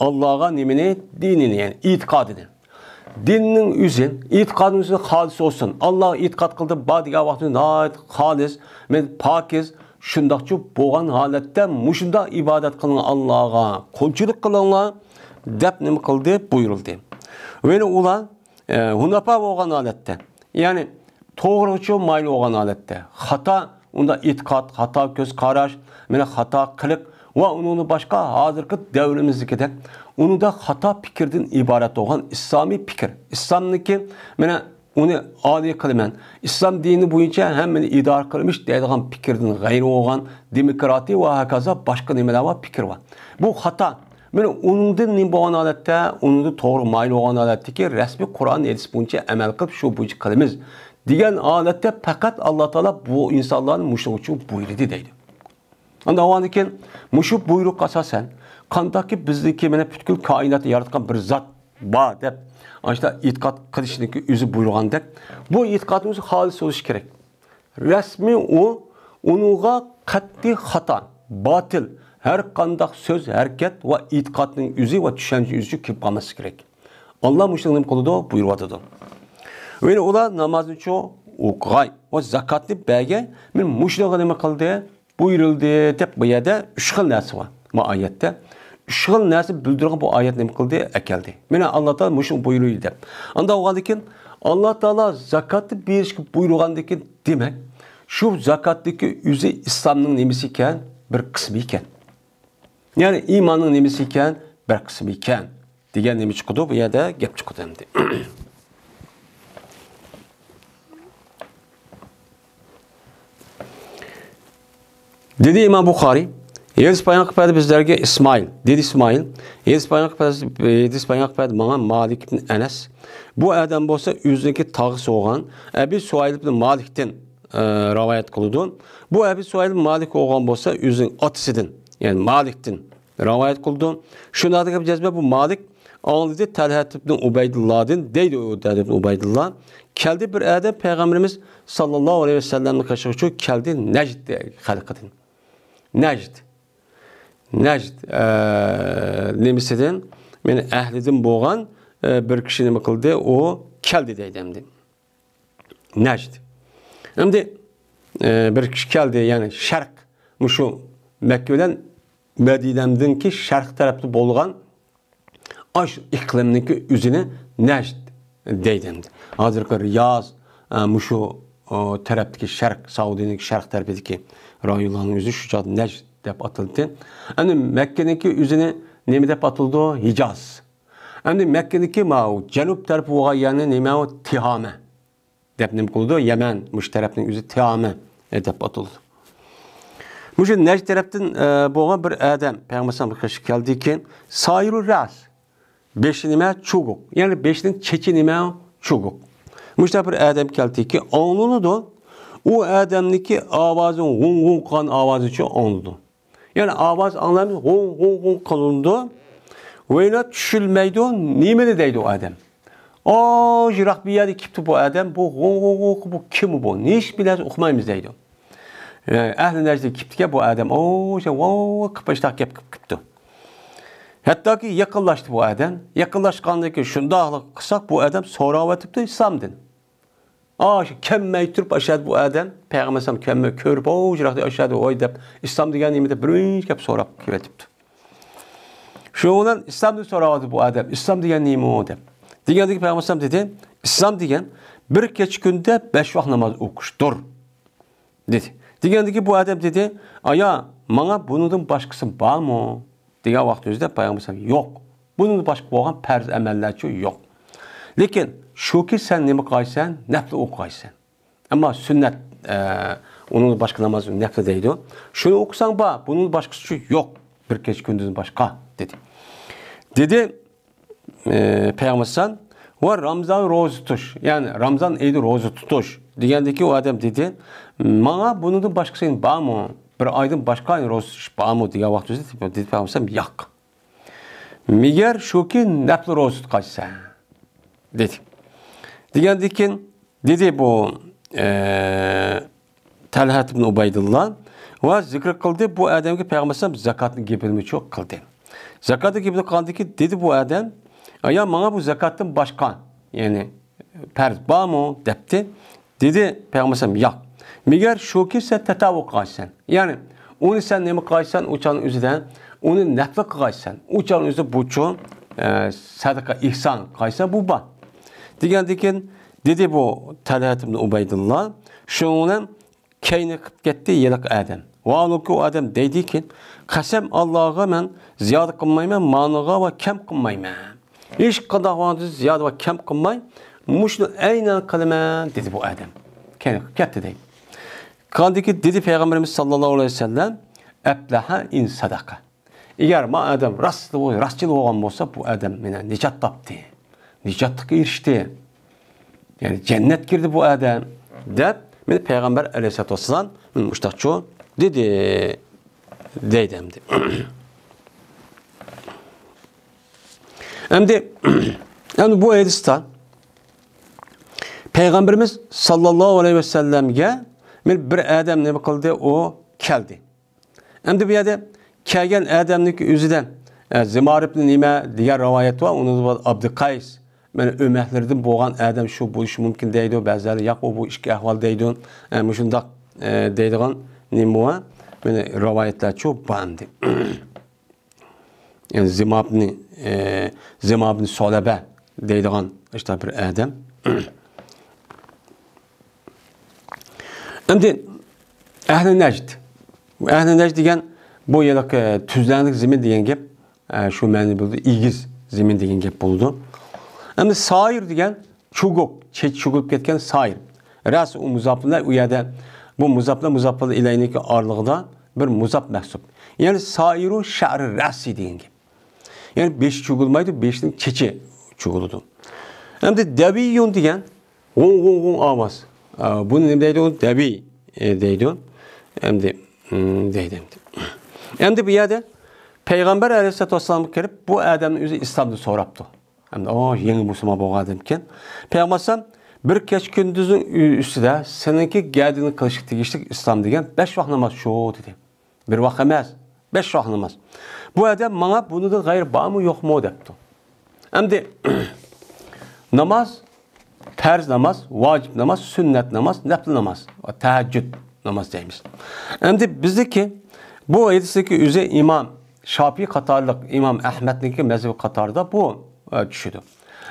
ئاللاغا نېمىنى؟ دىنىنى، يەنى ئېتىقادىنى. دىننىڭ ئۆزى، ئېتىقادنىڭ ئۆزى خالىس بولسۇن. ئاللاغا ئېتىقاد قىلدىم، بار دېگەن ۋاقتىدا ناھايىتى خالىس، مەن پاكىز، شۇنداقچۇ بولغان ھالەتتە مۇشۇنداق ئىبادەت قىلىڭ ئاللاغا، قۇلچىلىق قىلىڭلار دەپ نېمە قىلدى؟ بۇيرۇلدى. ۋە ئۇلار ئە، ھۇنەپا بولغان ھالەتتە، يەنى توغرىغىچۇ مايىل بولغان ھالەتتە، خاتا ئۇندا ئېتىقاد، خاتا كۆز قاراش، مانا خاتا قىلىق ۋە ئۇنىڭدىن باشقا ھازىرقى دەۋرىمىزدىكىدەك ئۇنىڭدا خاتا پىكىردىن ئىبارەت بولغان ئىسلامىي پىكىر، ئىسلامنىڭكى، مانا ئۇنى ئالىي قىلىمەن، ئىسلام دىنى بويىچە ھەممىنى ئىدارە قىلىمىش دەيدىغان پىكىردىن غەيرىي بولغان دېموكراتىيە ۋە ھاكازا باشقا نېمىلەر بار، پىكىر بار. بۇ خاتا. مانا ئۇنىڭدىن نېمە بولغان ھالەتتە، ئۇنىڭدىن توغرا مايىل بولغان ھالەتتىكى رەسمىي قۇرئان ھەدىس بويىچە ئەمەل قىلىپ، شۇ بويىچە قىلىمىز دېگەن ھالەتتە پەقەت ئاللا تائالا بۇ ئىنسانلارنى مۇشۇنىڭ ئۈچۈن بۇيرۇدى دەيدۇ. ئاندىن ئاۋۋالدىن كېيىن مۇشۇ بۇيرۇق ئاساسەن، قانداقكى بىزنىڭكى مانا پۈتكۈل كائىناتنى ياراتقان بىر زات بار دەپ، ئاشۇنداق ئېتىقاد قىلىشنىڭكى ئۆزى بۇيرۇغاندەك، بۇ ئېتىقادىمىز خالىس بولۇشى كېرەك. رەسمىي ئۇ، ئۇنىڭغا قەتئىي خاتا، باتىل، ھەر قانداق سۆز، ھەرىكەت ۋە ئېتىقادنىڭ ئۆزى ۋە چۈشەنچە ئۆزى كىرىپ قالماسلىقى كېرەك. ئاللا مۇشۇنى نېمە قىلىدۇ؟ بۇيرۇۋاتىدۇ. يەنى ئۇلار نامازنىچۇ ئوقۇغاي ۋە زاكاتنى بەرگەي، مەن مۇشۇنىغا نېمە قىلدى؟ بۇيرۇلدى دەپ بۇ يەردە ئۈچ خىل نەرسە بار. بۇ ئايەتتە ئۈچ خىل نەرسە بىلدۈرگەن بۇ ئايەت نېمە قىلدى؟ ئەكەلدى. مانا ئاللا تائالا مۇشۇنى بۇيرۇيدۇ دەپ. ئانداق بولغاندىن كېيىن ئاللا تائالا زاكاتنى بېرىشكە بۇيرۇغاندىن كېيىن، دېمەك، شۇ زاكاتنىڭكى ئۆزى ئىسلامنىڭ نېمىسى ئىكەن؟ بىر قىسمى ئىكەن. يەنى ئىماننىڭ نېمىسى ئىكەن؟ بىر قىسمى ئىكەن. دېگەن نېمە چىقىدۇ؟ بۇ يەردە گەپ چىقىدۇ ئەمدى. دېدى ئىمام بۇخارىي، ھەدىس بايان قىلىپ بەردى بىزلەرگە ئىسمائىل. دېدى ئىسمائىل، ھەدىس بايان قىلىپ بەردى، ھەدىس بايان قىلىپ بەردى ماڭا مالىك ئىبن ئەنەس. بۇ ئادەم بولسا ئۆزىنىڭكى تاغىسى بولغان ئەبى سۇھەيل ئىبن مالىكتىن، ئە، رىۋايەت قىلىدۇ. بۇ ئەبى سۇھەيل مالىك بولغان بولسا ئۆزىنىڭ ئاتىسىدىن، يەنى مالىكتىن رىۋايەت قىلىدۇ. شۇنداق دېگەن جەزمە بۇ مالىك ئاڭلىدى تەلھەت ئىبن ئۇبەيدۇللادىن، دەيدۇ ئۇ تەلھەت ئىبن ئۇبەيدۇللا. كەلدى بىر ئادەم پەيغەمبىرىمىز ساللاللاھۇ ئەلەيھى ۋەسەللەمنىڭ قېشىغىچۇ كەلدى نەجد خەلقىدىن. نەجد. نەجد، ئە، نېمىسىدىن؟ مېنى ئەھلىدىن بولغان، ئە، بىر كىشى نېمە قىلدى؟ ئۇ كەلدى دەيدۇ ئەمدى. نەجد. ئەمدى، ئە، بىر كىشى كەلدى، يەنى شەرق، مۇشۇ مەككە بىلەن مەدىنەمدىنكى شەرق تەرەپتە بولغان ئاش ئىقلىمنىڭكى ئۆزىنى نەجد دەيدۇ ئەمدى. ھازىرقى رىياز، ئە، مۇشۇ، ئۇ، تەرەپتىكى شەرق، سەئۇدىنىڭكى شەرق تەرىپىدىكى رايونلارنىڭ ئۆزى شۇ چاغدا نەجد دەپ ئاتىلىدۇ. ئەمدى مەككىنىڭكى ئۆزىنى نېمە دەپ ئاتىلىدۇ؟ ھىجاز. ئەمدى مەككىدىكى ماۋۇ جەنۇب تەرىپى بولغان يەرنى نېمە ئۇ؟ تىھامە دەپ نېمە قىلىدۇ؟ يەمەن، مۇشۇ تەرەپنىڭ ئۆزى تىھامە، ئە، دەپ ئاتىلىدۇ. مۇشۇ نەجد تەرەپتىن، ئە، بولغان بىر ئادەم پەيغەمبەر ئەلەيھىسسالامغا قېشىپ كەلدىكى، سايىرۇ رەس، بېشى نېمە؟ چوگۇق. يەنى بېشىنىڭ چېچى نېمە؟ چوگۇق. مۇشۇنداق بىر ئادەم كەلدىكى، ئاڭلىنىدۇ. ئۇ ئادەمنىڭكى ئاۋازى غۇڭ-غۇڭ قىلغان ئاۋازىچۇ ئاڭلىنىدۇ. يەنى ئاۋاز ئاڭلايمىز، غۇڭ، غۇڭ، غۇڭ قىلىنىدۇ. ۋەيلا چۈشىنمەيدۇ، نېمىنى دەيدۇ ئۇ ئادەم. ئاۋۇ يىراق بىر يەردە كېپتۇ بۇ ئادەم، بۇ غۇ غۇ غۇ، بۇ كىم بۇ؟ نېمە بىلەن ئۇقمايمىز دەيدۇ. ئەھلى نەجدكە كېپتىكەن بۇ ئادەم، ئاۋۇ ۋاۋ قىلىپ ئاشۇنداق گەپ قىلىپ كېپتۇ. ھەتتاكى يېقىنلاشتى بۇ ئادەم. يېقىنلاشقاندىن كېيىن شۇنداقلا قىلساق، بۇ ئادەم سوراۋاتىپتۇ ئىسلامدىن. ئاشۇ كەلمەي تۇرۇپ ئاشۇ يەردە بۇ ئادەم پەيغەمبەر ئەلەيھىسسالام كەلمەي كۆرۈپ، ئاۋۇ يىراقتا ئاشۇ يەردە ۋاي دەپ، ئىسلام دېگەن نېمە دەپ بىرىنچى گەپ سوراپ كېلىۋېتىپتۇ. شۇنىڭ بىلەن ئىسلامدىن سوراۋاتىدۇ بۇ ئادەم، ئىسلام دېگەن نېمە دەپ. دېگەندىكى پەيغەمبەر ئەلەيھىسسالام دېدى، ئىسلام دېگەن بىر كەچ كۈندە بەش ۋاق ناماز ئوقۇشتۇر، دېدى. دېگەندىكى بۇ ئادەم دېدى، ئايا، ماڭا بۇنىڭدىن باشقىسى بارمۇ؟ دېگەن ۋاقىت ئۆزىدە پەيغەمبەر ئەلەيھىسسالام، يوق. بۇنىڭدىن باشقا بولغان پەرز ئەمەللەرچۇ يوق. لېكىن شۇكى، سەن نېمە قىلايسەن؟ نەپلى ئوقۇغايسەن. ئەمما سۈننەت، ئە، ئۇنىڭدىن باشقا ناماز نەپلى دەيدۇ. شۇنى ئوقۇساڭ بار، بۇنىڭدىن باشقىسى يوق. بىر كەچ كۈندۈزدىن باشقا، دېدى. دېدى، ئە، پەيغەمبەر ئەلەيھىسسالام، ۋە رامزان روزا تۇتۇش، يەنى رامزان ئېيىدا روزا تۇتۇش دېگەندىكى ئۇ ئادەم دېدى، ماڭا بۇنىڭدىن باشقىسى بارمۇ؟ بىر ئايدىن باشقا روزا تۇتۇش بارمۇ؟ دېگەن ۋاقىت ئۆزىدە دېدى پەيغەمبەر ئەلەيھىسسالام، ياق. مېگەر شۇكى، نەپلى روزا تۇتقاچسەن، دېدى. دېگەندىن كېيىن دېدى بۇ، ئە، تەلھەت ئىبن ئۇبەيدۇللا ۋە زىكىر قىلدى. بۇ ئادەمگە پەيغەمبەر ئەلەيھىسسالام زاكاتنى گېپىنىمۇ قىلدى. زاكاتنى گېپىنى قىلغاندىن كېيىن دېدى بۇ ئادەم، ئايا، ماڭا بۇ زاكاتتىن باشقا، يەنى پەرز بارمۇ؟ دەپتۇ. دېدى پەيغەمبەر ئەلەيھىسسالام، ياق. مېگەر شۇكى، سەن تەتەۋۋۇ قىلغايسەن. يەنى ئۇنى سەن نېمە قىلغايسەن، ئۇ چاغنىڭ ئۆزىدە ئۇنى نەپلى قىلغايسەن. ئۇ چاغنىڭ ئۆزىدە بۇچۇ، ئە، سەدىقە، ئېھسان قىلغايسەن، بۇ بار. دېگەندىن كېيىن دېدى بۇ تەلھەت ئىبن ئۇبەيدۇللا، شۇنىڭ بىلەن كەينى قىلىپ كەتتى ھېلىقى ئادەم. ۋاھالەنكى ئۇ ئادەم دەيدىكى، قەسەم ئاللاغا، مەن زىيادە قىلمايمەن، مانىغا ۋە كەم قىلمايمەن. ھېچقانداق ۋاقىتتا زىيادە ۋە كەم قىلماي، مۇشۇنى ئەينەن قىلىمەن، دېدى بۇ ئادەم. كەينى قىلىپ كەتتى دەيدۇ. قاندىكى دېدى پەيغەمبىرىمىز ساللاللاھۇ ئەلەيھى ۋەسەللەم، ئەپلەھە ئىن سەدەقە. ئەگەر ما ئادەم راست، راستچىل بولغان بولسا، بۇ ئادەم مانا نىجات تاپتى، نىجاتلىققا ئېرىشتى، يەنى جەننەتكە كىردى بۇ ئادەم، دەپ مانا پەيغەمبەر ئەلەيھىسسالاتۇ ۋەسسالام مانا مۇشۇنداقچۇ دېدى، دەيدۇ ئەمدى. ئەمدى، ئەمدى بۇ ھەدىستە پەيغەمبىرىمىز ساللاللاھۇ ئەلەيھى ۋەسەللەمگە مانا بىر ئادەم نېمە قىلدى؟ ئۇ كەلدى. ئەمدى بۇ يەردە كەلگەن ئادەمنىڭكى ئۆزىدە، ئە، زىمار ئىبنى نېمە دېگەن رىۋايەت بار، ئۇنىڭدا بار ئابدۇقەيس، مانا ئۆمەكلىرىدىن بولغان ئادەم شۇ بولۇشى مۇمكىن دەيدۇ، بەزىلەر ياق، ئۇ بۇ ئىككى ئەھۋال دەيدۇ، ئە، مۇشۇنداق، ئە، دەيدىغان نېمە بار، مانا رىۋايەتلەرچۇ بار ئەمدى. يەنى زىمابنى، ئە، زىمابنى سولەبە دەيدىغان ئىشتا بىر ئادەم. ئەمدى ئەھلى نەجد. ئەھلى نەجد دېگەن بۇ ھېلىقى تۈزلەڭلىك زېمىن دېگەن گەپ، ئە، شۇ مەنىنى بىلدۈرىدۇ، ئېگىز زېمىن دېگەن گەپ بولىدۇ. ئەمدى سائىر دېگەن چوغۇق، چېچى چوغۇلۇپ كەتكەن سائىر. رەس ئۇ مۇزاپلا، ئۇ يەردە بۇ مۇزاپلا، مۇزاپلا ئىلەينىڭكى ئارىلىقىدا بىر مۇزاپ مەھسۇپ. يەنى سائىرۇ شەئرى رەسى دېگەن گەپ. يەنى بېشى چوغۇلمايدۇ، بېشىنىڭ چېچى چوغۇلىدۇ. ئەمدى دەۋىيۇن دېگەن غۇڭ، غۇڭ، غۇڭ ئاۋاز. ئا، بۇنى نېمە دەيدۇ؟ دەۋىي، ئە، دەيدۇ. ئەمدى، ئىم، دەيدۇ ئەمدى. ئەمدى بۇ يەردە پەيغەمبەر ئەلەيھىسسالاتۇ ۋەسسالامغا كىرىپ، بۇ ئادەمنىڭ ئۆزى ئىسلامنى سوراپتۇ. ئەمدى، ئو، يېڭى مۇسۇلمان بولغان ئادەمكەن. پەيغەمبەر ئەلەيھىسسالام، بىر كەچ كۈندۈزنىڭ ئۈ-، ئۈستىدە سېنىڭكى گەدىنىنى قىلىشقا تېگىشلىك ئىسلام دېگەن بەش ۋاق ناماز شۇ، دېدى. بىر ۋاق ئەمەس، بەش ۋاق ناماز. بۇ ئادەم ماڭا بۇنىڭدىن غەيرى بارمۇ، يوقمۇ دەپتۇ. ئەمدى ناماز، پەرز ناماز، ۋاجىپ ناماز، سۈننەت ناماز، نەپلى ناماز، تەھەججۇد ناماز دەيمىز. ئەمدى بىزدىكى بۇ ھەدىستىكى ئۆزى ئىمام شاپىي قاتارلىق، ئىمام ئەھمەدنىڭكى مەزھىپى قاتارىدا بۇ، ئە، چۈشىدۇ.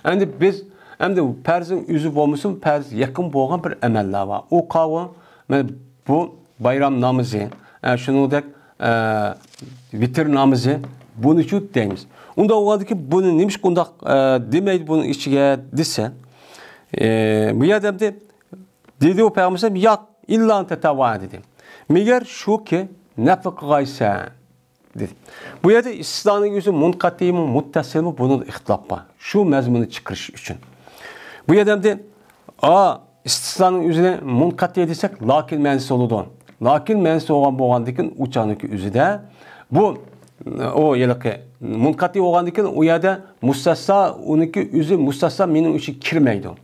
ئەمدى بىز، ئەمدى پەرزنىڭ ئۆزى بولمىسىمۇ، پەرز يېقىن بولغان بىر ئەمەللەر بار. ئۇ قاۋۇ، مانا بۇ بايرام نامىزى، ئە، شۇنىڭدەك، ئە، ۋىتىر نامىزى، بۇنىچۇ دەيمىز. ئۇنداق بولغاندىكىن بۇنى نېمىشقا ئۇنداق، ئە، دېمەيدۇ بۇنىڭ ئىچىگە دېسە، ئە، بۇ يەردە ئەمدى دېدى ئۇ پەيغەمبەر، ياق، ئىللا تەتەۋۋا دېدى. مېگەر شۇكى، نەپلى قىلغايسەن. دېدى. بۇ يەردە ئىستىسنانىڭ ئۆزى مۇنقەتىئىمۇ، مۇتتەسىلمۇ، بۇنىڭدا ئىختىلاپ بار. شۇ مەزمۇننى چىقىرىش ئۈچۈن. بۇ يەردە ئەمدى، ئا، ئىستىسنانىڭ ئۆزىنى مۇنقەتىئ دېسەك، لەكىن مەنىسى بولىدۇ. لەكىن مەنىسى بولغان، بولغاندىكىن ئۇ چاغنىڭكى ئۆزىدە بۇ ئۇ ھېلىقى مۇنقەتى بولغاندىن كېيىن، ئۇ يەردە مۇستەسنا، ئۇنىڭكى ئۆزى مۇستەسنا مېنىڭ ئۈچۈن كىرمەيدۇ.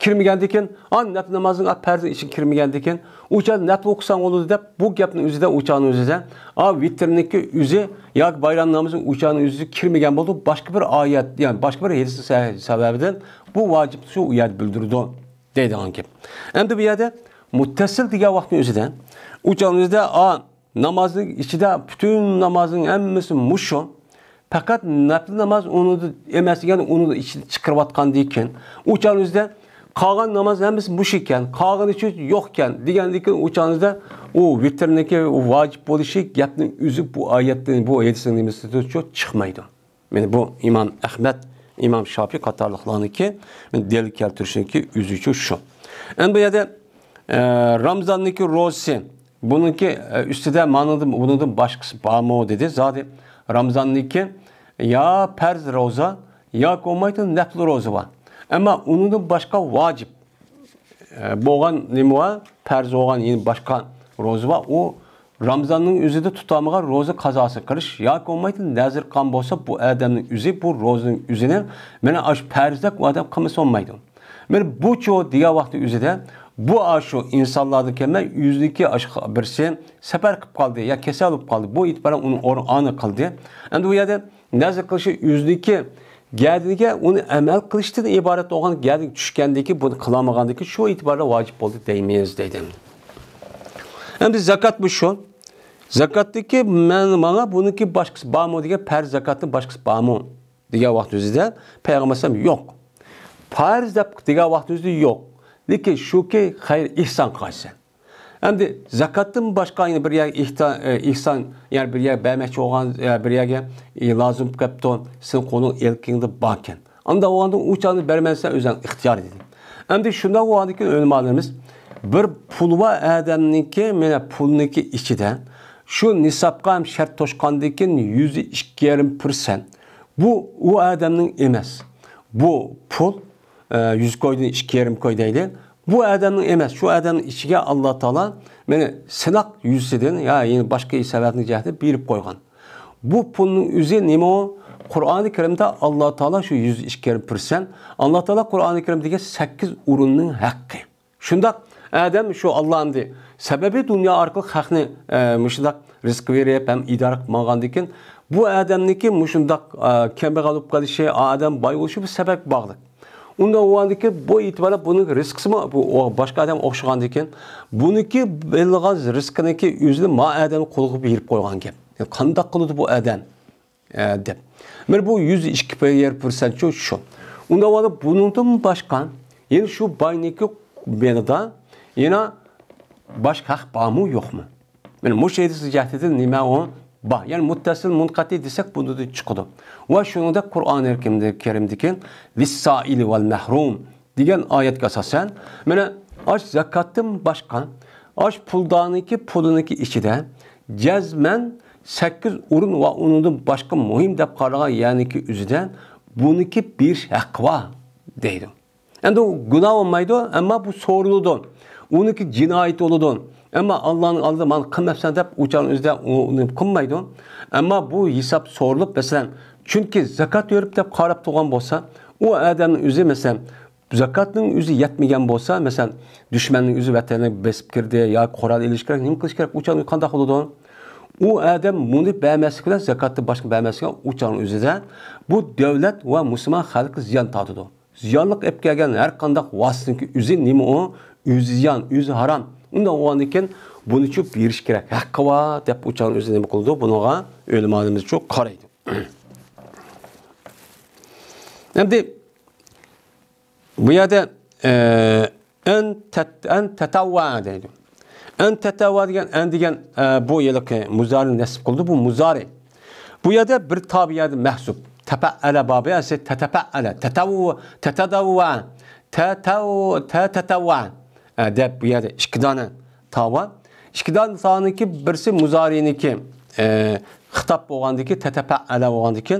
كىرمىگەندىن كېيىن، ئا، نەپلى نامازنىڭ، ئا، پەرزنىڭ ئىچىگە كىرمىگەندىن كېيىن، ئۇ چاغدا نەپلى ئوقۇساڭ بولىدۇ دەپ، بۇ گەپنى ئۆزىدە، ئۇ چاغنىڭ ئۆزىدە، ئا، ۋىتىرنىڭكى ئۆزى ياكى بايرام نامىزىنىڭ ئۇ چاغنىڭ ئۆزى كىرمىگەن بولىدۇ. باشقا بىر ئايەت، يەنى باشقا بىر ھەدىسنىڭ سە-، سەۋەبىدىن بۇ ۋاجىپنى شۇ يەردە بىلدۈرىدۇ دەيدىغان گەپ. ئەمدى بۇ يەردە مۇتتەسىل دېگەن ۋاقىتنىڭ ئۆزىدە، ئۇ چاغنىڭ ئۆزىدە، ئا، نامازنىڭ ئىچىدە، پۈتۈن نامازنىڭ ھەممىسى مۇشۇ. پەقەت نەپلى ناماز ئۇنىڭدا ئەمەس، يەنى ئۇنىڭدا ئىچىدە چىقىرىۋاتقاندىن كېيىن، ئۇ چاغنىڭ ئۆزىدە قالغان ناماز ھەممىسى مۇشۇ ئىكەن، قالغىنى شۇ يوق ئىكەن دېگەندىن كېيىن، ئۇ چاغنىڭ ئۆزىدە ئۇ ۋىتىرنىڭكى ۋاجىپ بولۇشى گەپنىڭ ئۆزى بۇ ئايەتتىن، بۇ ھەدىسنىڭ نېمىسىدىن شۇ چىقمايدۇ. مانا بۇ ئىمام ئەھمەد، ئىمام شاپىي قاتارلىقلارنىڭكى دەلىل كەلتۈرۈشىنىڭكى ئۆزىچۇ شۇ. ئەمدى بۇ يەردە، ئە، رامزاننىڭكى روزىسى، بۇنىڭكى، ئە، ئۈستىدە مانىڭدىن، بۇنىڭدىن باشقىسى بارمۇ دېدى. زادى رامزاننىڭكى يا پەرز روزا، ياكى بولمايدۇ نەپلى روزا بار. ئەمما ئۇنىڭدىن باشقا ۋاجىپ، ئە، بولغان نېمە بار؟ پەرز بولغان يەنە باشقا روزا بار. ئۇ رامزاننىڭ ئۆزىدە تۇتالمىغان روزا قازاسى قىلىش ياكى بولمايدۇ نەزىر قىلغان بولسا، بۇ ئادەمنىڭ ئۆزى بۇ روزىنىڭ ئۆزىنى مانا ئاشۇ پەرزدەك ئۇ ئادەم قىلمىسا بولمايدۇ. مانا بۇچۇ دېگەن ۋاقىتنىڭ ئۆزىدە بۇ ئاشۇ ئىنسانلاردىن كەلمەي، ئۆزىنىڭكى ئاشۇ بىرسى سەپەر قىلىپ قالدى يا كېسەل بولۇپ قالدى. بۇ ئېتىبارەن ئۇنىڭ ئورنى ئانا قىلدى. ئەمدى بۇ يەردە نەزر قىلىشى ئۆزىنىڭكى گەدىنىگە ئۇنى ئەمەل قىلىشتىن ئىبارەت بولغان گەدىنىگە چۈشكەندىكى، بۇنى قىلالمىغاندىكى شۇ ئېتىباردا ۋاجىپ بولدى دەيمىز دەيدۇ. ئەمدى زاكاتمۇ شۇ. زاكاتتىكى مەن، ماڭا بۇنىڭكى باشقىسى بارمۇ دېگەن، پەرز زاكاتنىڭ باشقىسى بارمۇ دېگەن ۋاقىت ئۆزىدە پەيغەمبەر ئەلەيھىسسالام يوق. پەرز دەپ دېگەن ۋاقىت ئۆزىدە يوق. لېكىن شۇكى، خەير ئېھسان قىلغانسەن. ئەمدى زاكاتتىن باشقا يەنە بىر يەرگە ئېھتا-، ئە، ئېھسان، يەنى بىر يەرگە بەرمەكچى بولغان، ئە، بىر يەرگە، ئە، لازىم بولۇپ قاپتۇ، سېنىڭ قولۇڭ ئىلكىڭدە باركەن. ئانداق بولغاندا ئۇ چاغدا بەرمەيسەن، ئۆزۈڭ ئىختىيارى دېدى. ئەمدى شۇنداق بولغاندىكىن ئۆلىمالىرىمىز بىر پۇل بار ئادەمنىڭكى، مانا پۇلنىڭكى ئىچىدە شۇ نىسابقا ھەم شەرت توشقاندىن كېيىن يۈزدە ئىككى يېرىم پىرسەنت بۇ ئۇ ئادەمنىڭ ئەمەس. بۇ پۇل ئە، يۈز كويدىن ئىككى يېرىم كوي دەيلى. بۇ ئادەمنىڭ ئەمەس، شۇ ئادەمنىڭ ئىچىگە ئاللا تائالا مانا سىناق يۈزىسىدىن يا يەنە باشقا سەۋەبنىڭ جەھەتتىن بېرىپ قويغان. بۇ پۇلنىڭ ئۆزى نېمە ئۇ؟ قۇرئانى كەرىمدە ئاللا تائالا شۇ يۈز ئىككى يېرىم پىرسەنت، ئاللا تائالا قۇرئانى كەرىمدىكى سەككىز ئورۇننىڭ ھەققى. شۇنداق ئادەم شۇ ئاللا ئەمدى سەبەبى دۇنيا ئارقىلىق خەقنى، ئە، مۇشۇنداق رىزىق بېرىپ ھەم ئىدارە قىلىپ ماڭغاندىن كېيىن، بۇ ئادەمنىڭكى مۇشۇنداق، ئە، كەمبەغەل بولۇپ قېلىشى، ئادەم باي بولۇشى بىر سەۋەبكە باغلىق. ئۇنداق بولغاندىكىن بۇ ئېتىباردا بۇنىڭ رىزقىسىمۇ بۇ ئو-، باشقا ئادەم ئوخشىغاندىكىن، بۇنىڭكى ئېلىنغان رىزقىنىڭكى ئۆزىنى ما ئادەمنىڭ قولىغا بېرىپ قويغان گەپ. يا قانداق قىلىدۇ بۇ ئادەم؟ ئە، دەپ. مانا بۇ يۈز ئىككى يېرىم پىرسەنتچۇ شۇ. ئۇنداق بولغاندا بۇنىڭدىن باشقا يەنە شۇ باينىڭكى يېنىدا يەنە باشقا ھەق بارمۇ، يوقمۇ؟ مانا مۇشۇ ھەدىس جەھىتىدىن نېمە ئۇ؟ بار. يەنى مۇتتەسىل، مۇنقەتى دېسەك، بۇنىڭدىن چىقىدۇ. ۋە شۇنىڭدەك قۇرئانى كەرىمدىكى «لىسسائىلى ۋەل مەھرۇم» دېگەن ئايەتكە ئاساسەن، مانا ئاش زاكاتتىن باشقا، ئاش پۇلدارنىڭكى پۇلىنىڭكى ئىچىدە جەزمەن سەككىز ئورۇن ۋە ئۇنىڭدىن باشقا مۇھىم دەپ قارىغان يەرنىڭكى ئۆزىدە بۇنىڭكى بېرىش ھەققى بار دەيدۇ. ئەمدى ئۇ گۇناھ بولمايدۇ، ئەمما بۇ سورىلىدۇ. ئۇنىڭكى جىنايىتى بولىدۇ. ئەمما ئاللانىڭ ئالدىدا مانا قىلماپسەن دەپ ئۇ چاغنىڭ ئۆزىدە ئۇ-، ئۇنى قىلمايدۇ. ئەمما بۇ ھېساب سورىلىپ، مەسىلەن، چۈنكى زاكات بېرىپ دەپ قاراپ تۇرغان بولسا، ئۇ ئادەمنىڭ ئۆزى، مەسىلەن، زاكاتنىڭ ئۆزى يەتمىگەن بولسا، مەسىلەن، دۈشمەننىڭ ئۆزى ۋەتەننى بېسىپ كىردى ياكى قورال ئېلىش كېرەك، نېمە قىلىش كېرەك، ئۇ چاغدا قانداق بولىدۇ؟ ئۇ ئادەم بۇنى بەرمەسلىك بىلەن، زاكاتنى باشقا بەرمەسلىك بىلەن ئۇ چاغنىڭ ئۆزىدە بۇ دۆلەت ۋە مۇسۇلمان خەلققە زىيان تارتىدۇ. زىيانلىق ئېلىپ كەلگەن ھەر قانداق ۋاسىتىنىڭكى ئۆزى نېمە ئۇ؟ ئۆزى زىيان، ئۆزى ھارام. ئۇنداق بولغاندىكىن بۇنىچۇ بېرىش كېرەك، ھەققى بار دەپ ئۇ چاغنىڭ ئۆزى نېمە قىلىدۇ؟ بۇنىڭغا ئۆلىمالىرىمىزچۇ قارايدۇ. ئەمدى بۇ يەردە، ئە، ئەن تەت-، ئەن تەتەۋۋە دەيدۇ. ئەن تەتەۋۋە دېگەن، ئەن دېگەن، ئە، بۇ ھېلىقى مۇزارىنى نەسب قىلدى. بۇ مۇزارى. بۇ يەردە بىر تا بۇ يەردە مەھزۇپ. تەپەئەلە بابى ئەسلى تەتەپەئەلە. تەتەۋۋە، تەتەدەۋۋە، تەتەۋ-، تە-، تەتەۋۋە. ئە، دەپ بۇ يەردە ئىككى دانە تا بار. ئىككى دانە تانىڭكى بىرسى مۇزارىنىڭكى، ئە، خىتاب بولغاندىكى، تەتەپەئەلە بولغاندىكى،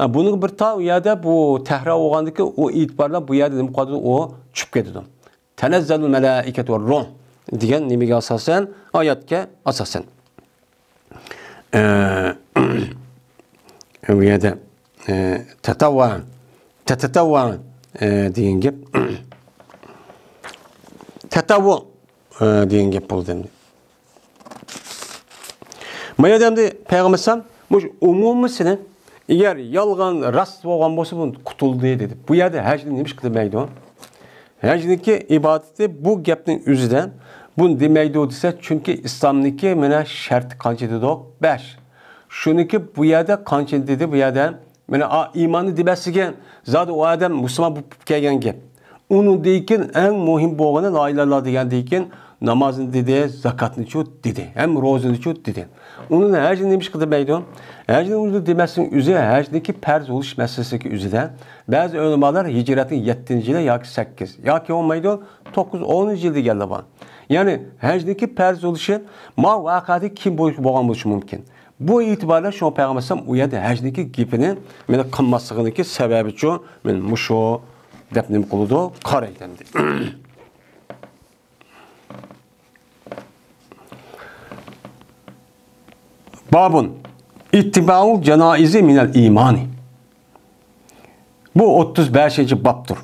ئە، بۇنىڭ بىر تا ئۇ يەردە بۇ تەھرا بولغاندىكى، ئۇ ئېتىبارلا بۇ يەردە نېمە قىلىدۇ؟ ئۇ چۈشۈپ كېتىدۇ. تەنەززەلۇل مەلائىكەتۇ ۋەر روھ دېگەن نېمىگە ئاساسەن؟ ئايەتكە ئاساسەن. ئە، ئە، بۇ يەردە، ئە، تەتەۋۋۇ، تەتەتەۋۋۇ، ئە، دېگەن گەپ. تەتەۋۋۇ، ئە، دېگەن گەپ بولدى ئەمدى. ما يەردە ئەمدى پەيغەمبەر ئەلەيھىسسالام مۇشۇ ئومۇمىسىنى، ئەگەر يالغان راست بولغان بولسا، بۇ قۇتۇلدى دېدى. بۇ يەردە ھەجنى نېمىشقا دېمەيدۇ؟ ھەجنىڭكى ئىبادىتى بۇ گەپنىڭ ئۆزىدە بۇنى دېمەيدۇ دېسە، چۈنكى ئىسلامنىڭكى مانا شەرتى قانچە دېدۇق؟ بەش. شۇنىڭكى بۇ يەردە قانچە دېدى؟ بۇ يەردە مانا ئا، ئىماننى دېمەسلىكى، زادى ئۇ ئادەم مۇسۇلمان بولۇپ كەلگەن گەپ. ئۇنىڭدىن كېيىن ئەڭ مۇھىم بولغىنى لا ئىلاھە ئىللاللا دېگەندىن كېيىن نامازنى دېدى، زاكاتنىچۇ دېدى، ھەم روزىنىچۇ دېدى. ئۇنىڭ ھەجنى نېمىشقا دېمەيدۇ؟ ھەجنى ئۇنى دېمەسنىڭ ئۆزى ھەجنىڭكى پەرز بولۇش مەسىلىسىنىڭكى ئۆزىدە بەزى ئۆلىمالار ھىجرەتنىڭ يەتتىنچى يىلى ياكى سەككىز ياكى بولمايدۇ، توققۇز، ئونىنچى يىل دېگەنلەر بار. يەنى ھەجنىڭكى پەرز بولۇشى ما ۋەقەدە كېيىن بولۇش، بولغان بولۇشى مۇمكىن. بۇ ئېتىباردا شۇڭا پەيغەمبەر ئەلەيھىسسالام ئۇ يەردە ھەجنىڭكى گېپىنى مانا قىلماسلىقىنىڭكى سەۋەبىچۇ، مانا مۇشۇ دەپ نېمە قىلىدۇ؟ قارايدۇ ئەمدى. بابۇن، ئىتتىبائۇل جانائىزى مىنەل ئىمانى. بۇ ئوتتۇز بەشىنچى بابتۇر.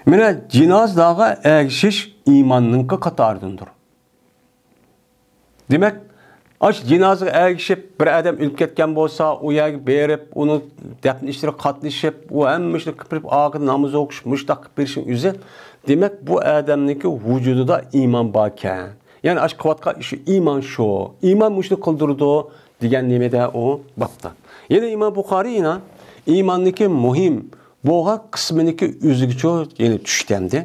مانا جىنازىلارغا ئەگىشىش ئىماننىڭكى قاتارىدىندۇر. دېمەك، ئاشۇ جىنازىغا ئەگىشىپ بىر ئادەم ئۆلۈپ كەتكەن بولسا، ئۇ يەرگە بېرىپ، ئۇنى دەپنە ئىشلىرىغا قاتنىشىپ، ئۇ ھەممە ئىشنى قىلىپ بېرىپ، ئاخىرىدا ناماز ئوقۇش، مۇشۇنداق قىلىپ بېرىشنىڭ ئۆزى، دېمەك، بۇ ئادەمنىڭكى ۋۇجۇدىدا ئىمان باركەن. يەنى ئاشۇ قىلىۋاتقان ئىشى ئىمان شۇ. ئىمان مۇشۇنى قىلدۇرىدۇ دېگەن نېمىدە ئۇ بابتا. يەنە ئىمام بۇخارىي يەنە ئىماننىڭكى مۇھىم بولغان قىسمىنىڭكى ئۆزىگىچۇ يەنە چۈشتى ئەمدى.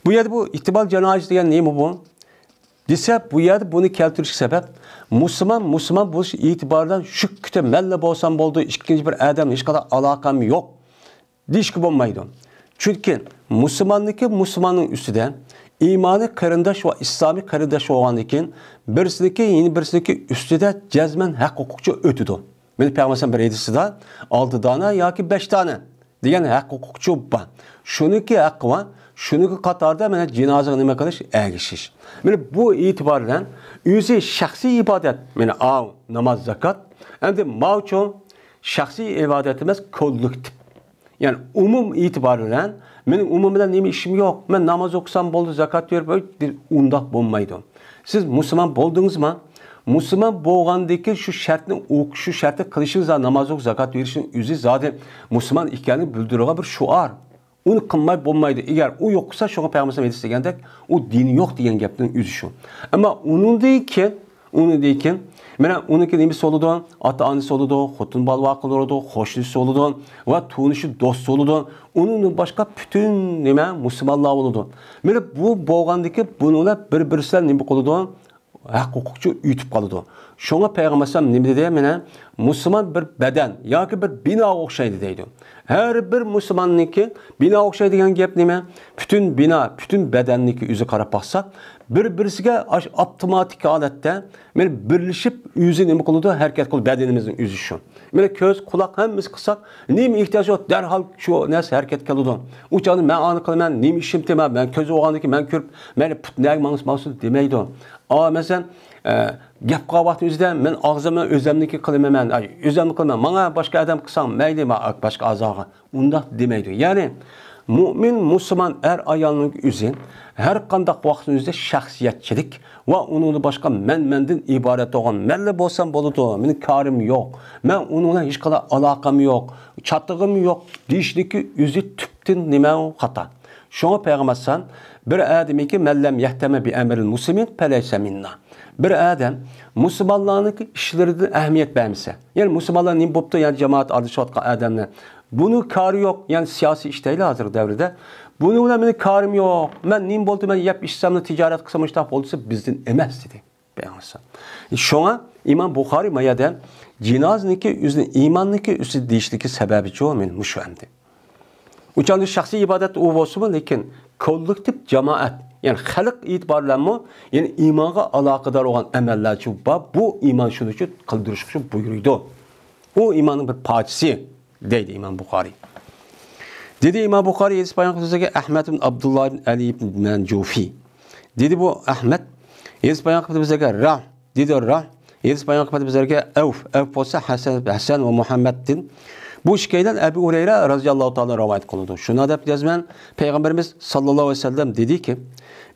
بۇ يەردە بۇ ئىتتىبائۇل جانائىز دېگەن نېمە بۇ؟ دېسە، بۇ يەردە بۇنى كەلتۈرۈشكە سەۋەب، مۇسۇلمان، مۇسۇلمان بولۇش ئېتىبارىدا شۇ كۈتە مەنلا بولسام بولدى، ئىككىنچى بىر ئادەم ھېچقانداق ئالاقەم يوق دېيىشكە بولمايدۇ. چۈنكى مۇسۇلماننىڭكى مۇسۇلماننىڭ ئۈستىدە ئىمانىي قېرىنداش ۋە ئىسلامىي قېرىنداش بولغاندىن كېيىن، بىرسىنىڭكى يەنە بىرسىنىڭكى ئۈستىدە جەزمەن ھەق ھوقۇقچۇ ئۆتىدۇ. مانا پەيغەمبەر بىر ھەدىسىدە، ئالتە دانە ياكى بەش دانە دېگەن ھەق ھوقۇقچۇ بار. شۇنىڭكى ھەققى بار، شۇنىڭكى قاتارىدا مانا جىنازىغا نېمە قىلىش؟ ئەگىشىش. مانا بۇ ئېتىبار بىلەن ئۆزى شەخسىي ئىبادەت، مانا ئاۋۇ ناماز، زاكات، ئەمدى ماۋۇچۇ شەخسىي ئىبادەت ئەمەس، كوللېكتىپ. يەنى ئومۇم ئېتىبار بىلەن، مېنىڭ ئومۇم بىلەن نېمە ئىشىم يوق، مەن ناماز ئوقۇسام بولدى، زاكات بېرىپ، ئۇنداق بولمايدۇ. سىز مۇسۇلمان بولدىڭىزمۇ؟ مۇسۇلمان بولغاندىكى شۇ شەرتنى ئوق-، شۇ شەرتنى قىلىشىڭىز، ناماز ئوقۇش، زاكات بېرىشىڭىز ئۆزى زادى مۇسۇلمان ئىكەنلىكنى بىلدۈرىدىغان بىر شوئار. ئۇنى قىلماي بولمايدۇ. ئەگەر ئۇ يوق قىلسا، شۇڭا پەيغەمبەر ھەدىس دېگەندەك، ئۇ دىنى يوق دېگەن گەپنىڭ ئۆزى شۇ. ئەمما ئۇنىڭدىن كېيىن، ئۇنىڭدىن كېيىن، مانا ئۇنىڭكى نېمىسى بولىدۇ؟ ئاتا-ئانىسى بولىدۇ، خوتۇن-بالا بولىدۇ، قوشنىسى بولىدۇ ۋە تونۇشى، دوستى بولىدۇ. ئۇنىڭدىن باشقا پۈتۈن نېمە مۇسۇلمانلار بولىدۇ. مانا بۇ بولغاندىكى بۇنىڭلار بىر-بىرسى بىلەن نېمە قىلىدۇ؟ ھەق ھوقۇقچۇ ئۆتۈپ قالىدۇ. شۇڭا پەيغەمبەر ئەلەيھىسسالام نېمە دېدى؟ مانا مۇسۇلمان بىر بەدەن ياكى بىر بىناغا ئوخشايدۇ دەيدۇ. ھەر بىر مۇسۇلماننىڭكى، بىنا ئوخشايدۇ دېگەن گەپ نېمە؟ پۈتۈن بىنا، پۈتۈن بەدەننىڭكى ئۆزى قاراپ باقساق، بىر-بىرسىگە ئاش-، ئاپتوماتىك ھالەتتە مانا بىرلىشىپ ئۆزى نېمە قىلىدۇ؟ ھەرىكەت قىلىدۇ. بەدىنىمىزنىڭ ئۆزى شۇ. مانا كۆز، قۇلاق ھەممىسى قىلساق، نېمە ئېھتىياج يوق، دەرھال شۇ نەرسە ھەرىكەتكە كېلىدۇ. ئۇ چاغدا مەن ئانى قىلىمەن، نېمە ئىشىم تېما، مەن كۆز بولغاندىن كېيىن مەن كۆرۈپ، مەيلى پۇت نەگە ماڭسا ماڭسۇن دېمەيدۇ. ئا، مەسىلەن، ئە، گەپ قىلغان ۋاقتىم ئۆزىدە مەن ئاغزىمنى ئۆزەمنىڭكى قىلىمەن، ئاي، ئۆزەمنى قىلىمەن، ماڭا باشقا ئادەم قىلساڭ مەيلى، ما-، باشقا ئەزاغا. ئۇنداق دېمەيدۇ. يەنى مۇئمىن، مۇسۇلمان ئەر-ئايالنىڭ ئۆزى ھەر قانداق ۋاقىتنىڭ ئۆزىدە شەخسىيەتچىلىك ۋە ئۇنىڭدا باشقا مەن-مەندىن ئىبارەت بولغان، مەنلا بولسام بولىدۇ، مېنىڭ كارىم يوق، مەن ئۇنىڭ بىلەن ھېچقانداق ئالاقەم يوق، چاتىقىم يوق دېيىشنىكى ئۆزى تۈپتىن نېمە خاتا. شۇڭا پەيغەمبەر ئەلەيھىسسالام بىر ئادەمكى، مەن لەم يەھتەممە بى ئەمرىل مۇسلىمىن فەلەيسە مىننا. بىر ئادەم مۇسۇلمانلارنىڭ ئىشلىرىدىن ئەھمىيەت بەرمىسە، يەنى مۇسۇلمانلار نېمە بوپتۇ، يەنى جامائەت ئارىلىشىۋاتقان ئادەملەر، بۇنىڭ كارى يوق، يەنى سىياسىي ئىش دەيلى ھازىرقى دەۋردە. بۇنىڭ بىلەن مېنىڭ كارىم يوق، مەن نېمە بولدى، مەن يەپ ئىچسەملا، تىجارەت قىلسام، مۇشۇنداق بولدى دېسە، بىزدىن ئەمەس دېدى پەيغەمبەر. شۇڭا ئىمام بۇخارىي ما يەردە جىنازىنىڭكى ئۆزىنى ئىماننىڭكى ئۆزى دېيىشلىكى سەۋەبىچۇ مېنىڭ مۇشۇ ئەمدى. ئۇ چاغدا شەخسىي ئىبادەت ئۇ بولسىمۇ، لېكىن كوللېكتىپ جامائەت، يەنى خەلق ئېتىبارى بىلەنمۇ، يەنى ئىمانغا ئالاقىدار بولغان ئەمەللەرچۇ بار، بۇ ئىمان شۇنىچۇ قىلدۇرۇشقىچۇ بۇيرۇيدۇ. ئۇ ئىماننىڭ بىر پارچىسى، دەيدۇ ئىمام بۇخارىي. دېدى ئىمام بۇخارىي، ھەدىس بايان قىلغۇچىسىگە ئەھمەد ئىبن ئابدۇللا ئىبن ئەلى ئىبن مەنجۇفى. دېدى بۇ ئەھمەد، ھەدىس بايان قىلدى بىزگە، راھ، دېدى، راھ، ھەدىس بايان قىلىپ بىزلەرگە ئەۋف، ئەۋف بولسا ھەسەن، ھەسەن ۋە مۇھەممەدتىن. بۇ ئىككىيلەن ئەبۇ ھۇرەيرە رازىياللاھۇ تائالا رىۋايەت قىلىدۇ. شۇنداق دەپ يازىمەن، پەيغەمبىرىمىز ساللاللاھۇ ئەلەيھى ۋەسەللەم دېدىكى،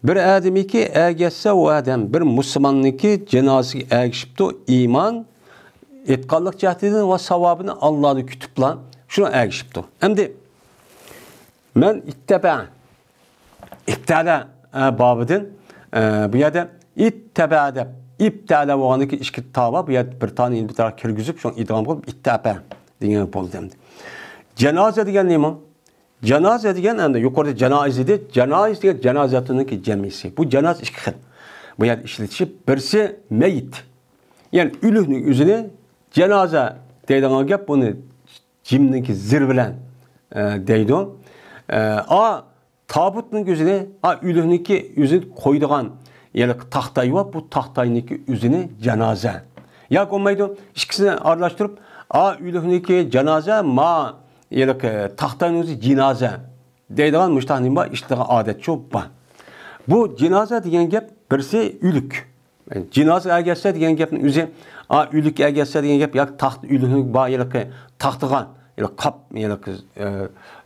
بىر ئادەمكى ئەگەشسە، ئۇ ئادەم بىر مۇسۇلماننىڭكى جانازىسىگە ئەگىشىپتۇ، ئىمان، ئېتىقادلىق جەھەتتىن ۋە ساۋابىنى ئاللادىن كۈتۈپلا شۇنىڭ ئەگىشىپتۇ. ئەمدى مەن ئىتتەبە، ئىبتەلە، ئە، بابىدىن، ئە، بۇ يەردە ئىتتەبە دەپ، ئىبتەلە بولغاندىكى ئىككى تا بار، بۇ يەردە بىر تانى يەنە بىر تەرەپ كىرگۈزۈپ، شۇڭا ئىدغام قىلىپ، ئىتتەبە دېگەن بولدى ئەمدى. جانازە دېگەن نېمە؟ جانازە دېگەن ئەمدى يۇقىرىدا جانائىز ئىدى، جانائىز دېگەن جانازەتنىڭكى جەمئىسى. بۇ جانازە ئىككى خىل. بۇ يەردە ئىشلىتىشى، بىرسى مەيىت. يەنى ئۆلۈكنىڭ ئۆزىنى جانازە دەيدىغان گەپ، بۇنى جىمنىڭكى زىر بىلەن، ئە، دەيدۇ. ئە، ئا، تابۇتنىڭ ئۆزىنى، ئا، ئۆلۈكنىڭكى ئۆزىنى قويىدىغان، يەنى تاختاي بار، بۇ تاختاينىڭكى ئۆزىنى جانازە. ياكى بولمايدۇ، ئىككىسىنى ئارىلاشتۇرۇپ، ئا، ئۆلۈكنىڭكى جانازە، ما، يەنى تاختاينىڭ ئۆزى جىنازە دەيدىغان مۇشتاق نېمە بار، ئىشلىتىدىغان ئادەت شۇ بار. بۇ جىنازە دېگەن گەپ بىرسى ئۆلۈك. جىنازىگە ئەگەشسە دېگەن گەپنىڭ ئۆزى، ئا، ئۆلۈككە ئەگەشسە دېگەن گەپ ياكى تاختا، ئۆلۈكنىڭ بار ھېلىقى تاختىغا، ھېلىقى قاپ، ھېلىقى، ئە،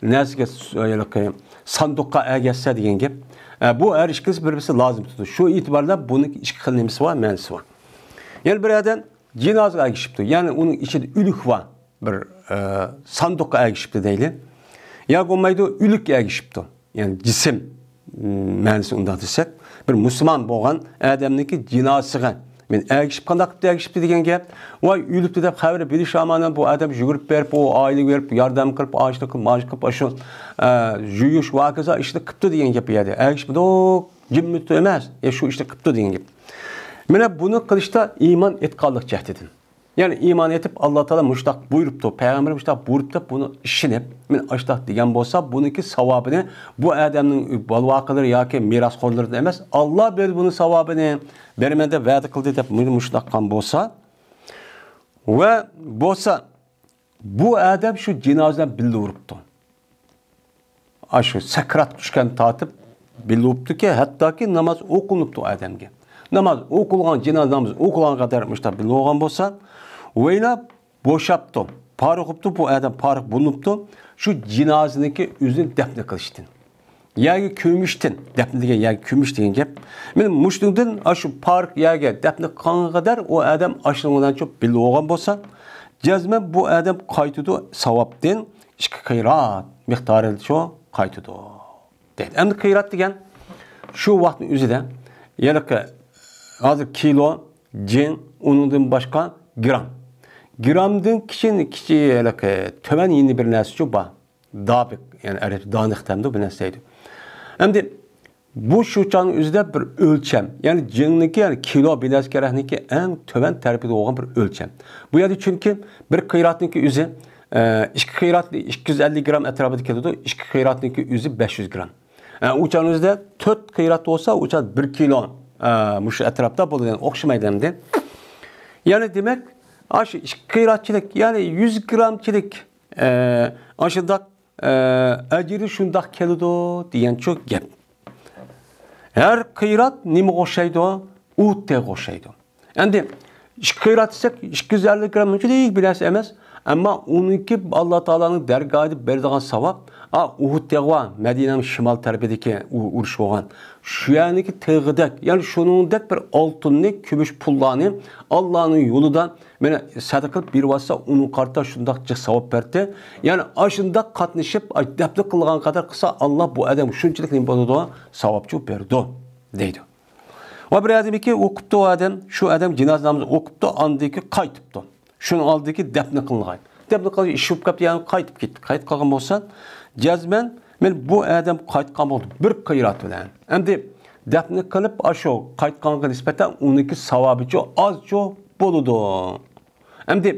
نەرسىگە، ھېلىقى ساندۇققا ئەگەشسە دېگەن گەپ. ئە، بۇ ھەر ئىككىلىسى بىر-بىرسى لازىم تۇتىدۇ. شۇ ئېتىبار بىلەن بۇنىڭ ئىككى خىل نېمىسى بار، مەنىسى بار. يەنە بىر ئادەم جىنازىغا ئەگىشىپتۇ. يەنى ئۇنىڭ ئىچىدە ئۆلۈك بار. بىر، ئە، ساندۇققا ئەگىشىپتۇ دەيلى. يا بولمايدۇ، ئۆلۈككە ئەگىشىپتۇ. يەنى جىسىم، م، مەنىسى ئۇنداق دېسەك، بىر مۇسۇلمان بولغان ئادەمنىڭكى جىنازىسىغا مەن ئەگىشىپ، قانداق قىپتۇ ئەگىشىپتۇ دېگەن گەپ. ۋاي، ئۆلۈپتۇ دەپ خەۋىرى بېرىش ئامانەن بۇ ئادەم يۈگۈرۈپ بېرىپ، ئۇ ئائىلىگە بېرىپ، ياردەم قىلىپ، ئاشۇنى قىلىپ، ماشۇنى قىلىپ، ئاشۇ، ئە، يۇيۇش ۋە ھاكازا ئىشنى قىپتۇ دېگەن گەپ ئۇ يەردە. ئەگىشىپتۇ، جىممىدە ئەمەس، يا شۇ ئىشنى قىپتۇ دېگەن گەپ. مانا بۇنى قىلىشتا ئىمان ئېتىقادلىق جەھەتتىن. يەنى ئىمان ئېتىپ، ئاللا تائالا مۇشۇنداق بۇيرۇپتۇ، پەيغەمبەر مۇشۇنداق بۇيرۇپتۇ دەپ بۇنى ئىشىنىپ، مەن ئاشۇنداق دېگەن بولسا، بۇنىڭكى ساۋابىنى بۇ ئادەمنىڭ بالىۋاقلىرى ياكى مىراسخورلىرىدىن ئەمەس، ئاللا بەردى بۇنىڭ ساۋابىنى، بېرىمەن دەپ ۋەدە قىلدى دەپ مۇشۇنداق قىلغان بولسا، ۋە بولسا بۇ ئادەم شۇ جىنازىدىن بىللە ئۇرۇپتۇ. ئاشۇ سەكرات چۈشكەن تارتىپ بىللە ئۇرۇپتۇكى، ھەتتاكى ناماز ئوقۇلۇپتۇ ئادەمگە. ناماز ئوقۇلغان، جىنازا نامىزى ئوقۇلغان قەدەر مۇشۇنداق بىللە بولغان بولسا، ۋەيلا بوشاپتۇ، پارىغۇپتۇ، بۇ ئادەم پارىغ بولۇنۇپتۇ. شۇ جىنازىنىڭكى ئۆزىنى دەپنە قىلىشتىن، يەرگە كۆمۈشتىن، دەپنە دېگەن يەرگە كۆمۈش دېگەن گەپ. مانا مۇشۇنىڭدىن ئاشۇ پارىغ يەرگە دەپنە قىلغانغا قەدەر ئۇ ئادەم ئاشۇنىڭ بىللە بولغان بولسا، جەزمەن بۇ ئادەم قايتىدۇ ساۋابتىن ئىككى قىرات مىقدارى شۇ قايتىدۇ. دەيدۇ. ئەمدى قىرات دېگەن شۇ ۋاقىتنىڭ ئۆزىدە، يەنى ھازىر كىلو، جىڭ، ئۇنىڭدىن باشقا گرام. گرامدىن كىچىك، كىچىك، ھېلىقى تۆۋەن يەنە بىر نەرسىچۇ بار. دابىق، يەنى ئەرەبچە دانىق دەمدۇ بىر نەرسە دەيدۇ. ئەمدى بۇ شۇ چاغنىڭ ئۆزىدە بىر ئۆلچەم. يەنى جىڭنىڭكى، يەنى كىلو بىلەسكەرەكنىڭكى ئەڭ تۆۋەن تەرىپىدە بولغان بىر ئۆلچەم. بۇ يەردە چۈنكى بىر قىراتنىڭكى ئۆزى، ئە، ئىككى قىرات ئىككى يۈز ئەللىك گرام ئەتراپىدا كېلىدۇ، ئىككى قىراتنىڭكى ئۆزى بەش يۈز گرام. ئە، ئۇ چاغنىڭ ئۆزىدە تۆت قىرات بولسا، ئۇ چاغ بىر كىلو، ئە، مۇشۇ ئەتراپتا بولىدۇ، يەنى ئوخشىمايدۇ ئەمدى. يەنى دېمەك، ئاشۇ ئىككى قىراتچىلىك، يەنى يۈز گرامچىلىك، ئە، ئاشۇنداق، ئە، ئەجرى شۇنداق كېلىدۇ دېگەنچۇ گەپ. ھەر قىرات نېمىگە ئوخشايدۇ؟ ئۇھۇد تېغىغا ئوخشايدۇ. ئەمدى ئىككى قىرات دېسەك، ئىككى يۈز ئەللىك گرام ئۇنچىلىك بىر نەرسە ئەمەس. ئەمما ئۇنىڭكى ئاللا تائالانىڭ دەرگاھىدا بېرىدىغان ساۋاب، ئا، ئۇھۇد تېغى بار، مەدىنەنىڭ شىمال تەرىپىدىكى ئۇ-، ئۇرۇش بولغان. شۇ يەرنىكى تېغىدەك، يەنى شۇنىڭدەك بىر ئالتۇننى، كۈمۈش پۇللارنى ئاللانىڭ يولىدا مانا سەدىقە قىلىپ بېرىۋاتسا، ئۇنىڭغا قارىتا شۇنداق جىق ساۋاب بەردى. يەنى ئاشۇنداق قاتنىشىپ، ئاي، دەپنە قىلغان قەدەر قىلسا، ئاللا بۇ ئادەمگە شۇنچىلىك نېمە بولىدۇ؟ ساۋابچۇ بېرىدۇ، دەيدۇ. ۋە بىر ئادەمكى ئوقۇپتۇ ئۇ ئادەم، شۇ ئادەم جىنازا نامىزى ئوقۇپتۇ، ئاندىن كېيىن قايتىپتۇ. شۇنىڭ ئالدىدىكى دەپنە قىلىنغان. دەپنە قىلغان ئىش بولۇپ كەپتۇ، يەنى قايتىپ كەتتى. قايتىپ قالغان بولسا، جەزمەن، مانا بۇ ئادەم قايتقان بولدى بىر قىرات بىلەن. ئەمدى دەپنە قىلىپ، ئاشۇ قايتقانغا نىسبەتەن ئۇنىڭكى ساۋابىچۇ ئازچۇ بولىدۇ. ئەمدى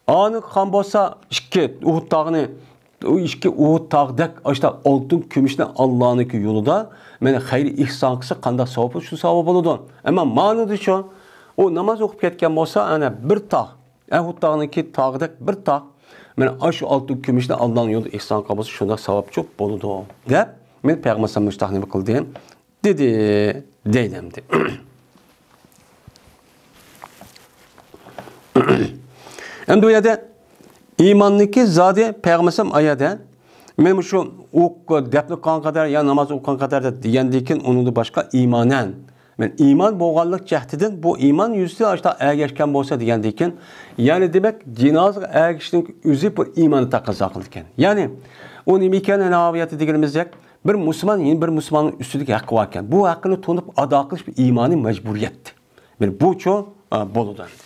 ئانى قىلغان بولسا، ئىككى ئۇھۇد تاغىنى، ئۇ ئىككى ئۇھۇد تاغدەك ئاشۇنداق ئالتۇن كۈمۈشنى ئاللانىڭكى يولىدا، مانا خەير ئېھسان قىلسا قانداق ساۋاب بولسا، شۇ ساۋاب بولىدۇ. ئەمما مانىدىچۇ، ئۇ ناماز ئوقۇپ كەتكەن بولسا، ئەنە بىر تاغ، ئەھۇد تاغنىڭكى تاغىدەك بىر تاغ، مانا ئاشۇ ئالتۇن كۈمۈشنى ئاللانىڭ يولىدا ئېھسان قىلغان بولسا، شۇنداق ساۋابچۇ بولىدۇ، دەپ، مانا پەيغەمبەر ئەلەيھىسسالام مۇشۇنداق نېمە قىلدى؟ دېدى، دەيدۇ ئەمدى. ئەمدى بۇ يەردە ئىماننىڭكى زادى پەيغەمبەر ئەلەيھىسسالام ئايەدە، مەن مۇشۇ ئوق دەپنە قىلغان قەدەر يا ناماز ئوقۇغان قەدەر دېگەندىن كېيىن، ئۇنىڭدىن باشقا ئىمانەن، مەن ئىمان بولغانلىق جەھىتىدىن بۇ ئىمان يۈزىسىدىن ئاشتا ئەگەشكەن بولسا دېگەندىن كېيىن، يەنى دېمەك، جىنازىغا ئەگىشىشنىڭ ئۆزى بۇ ئىماننى تەقەززا قىلىدىكەن. يەنى ئۇ نېمە ئىكەن، ئەنە ئاۋىيەتتە دېگىنىمىزدەك، بىر مۇسۇلمان يەنە بىر مۇسۇلماننىڭ ئۈستىدىكى ھەققى بار ئىكەن. بۇ ھەققىنى تونۇپ ئادا قىلىش بىر ئىمانىي مەجبۇرىيەت. بىر بۇچۇ، ئا، بولىدۇ ئەمدى.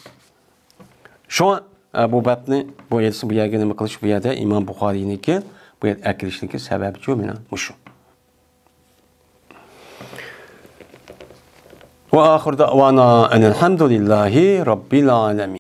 شۇڭا، ئا، بۇ بەپنى، بۇ ھەدىسنى بۇ يەرگە نېمە قىلىش، بۇ يەردە ئىمام بۇخارىينىڭكى بۇ يەردە ئەكىرىشنىڭكى سەۋەبىچۇ مېنىڭ مۇشۇ. وآخر دعوانا أن الحمد لله رب العالمين.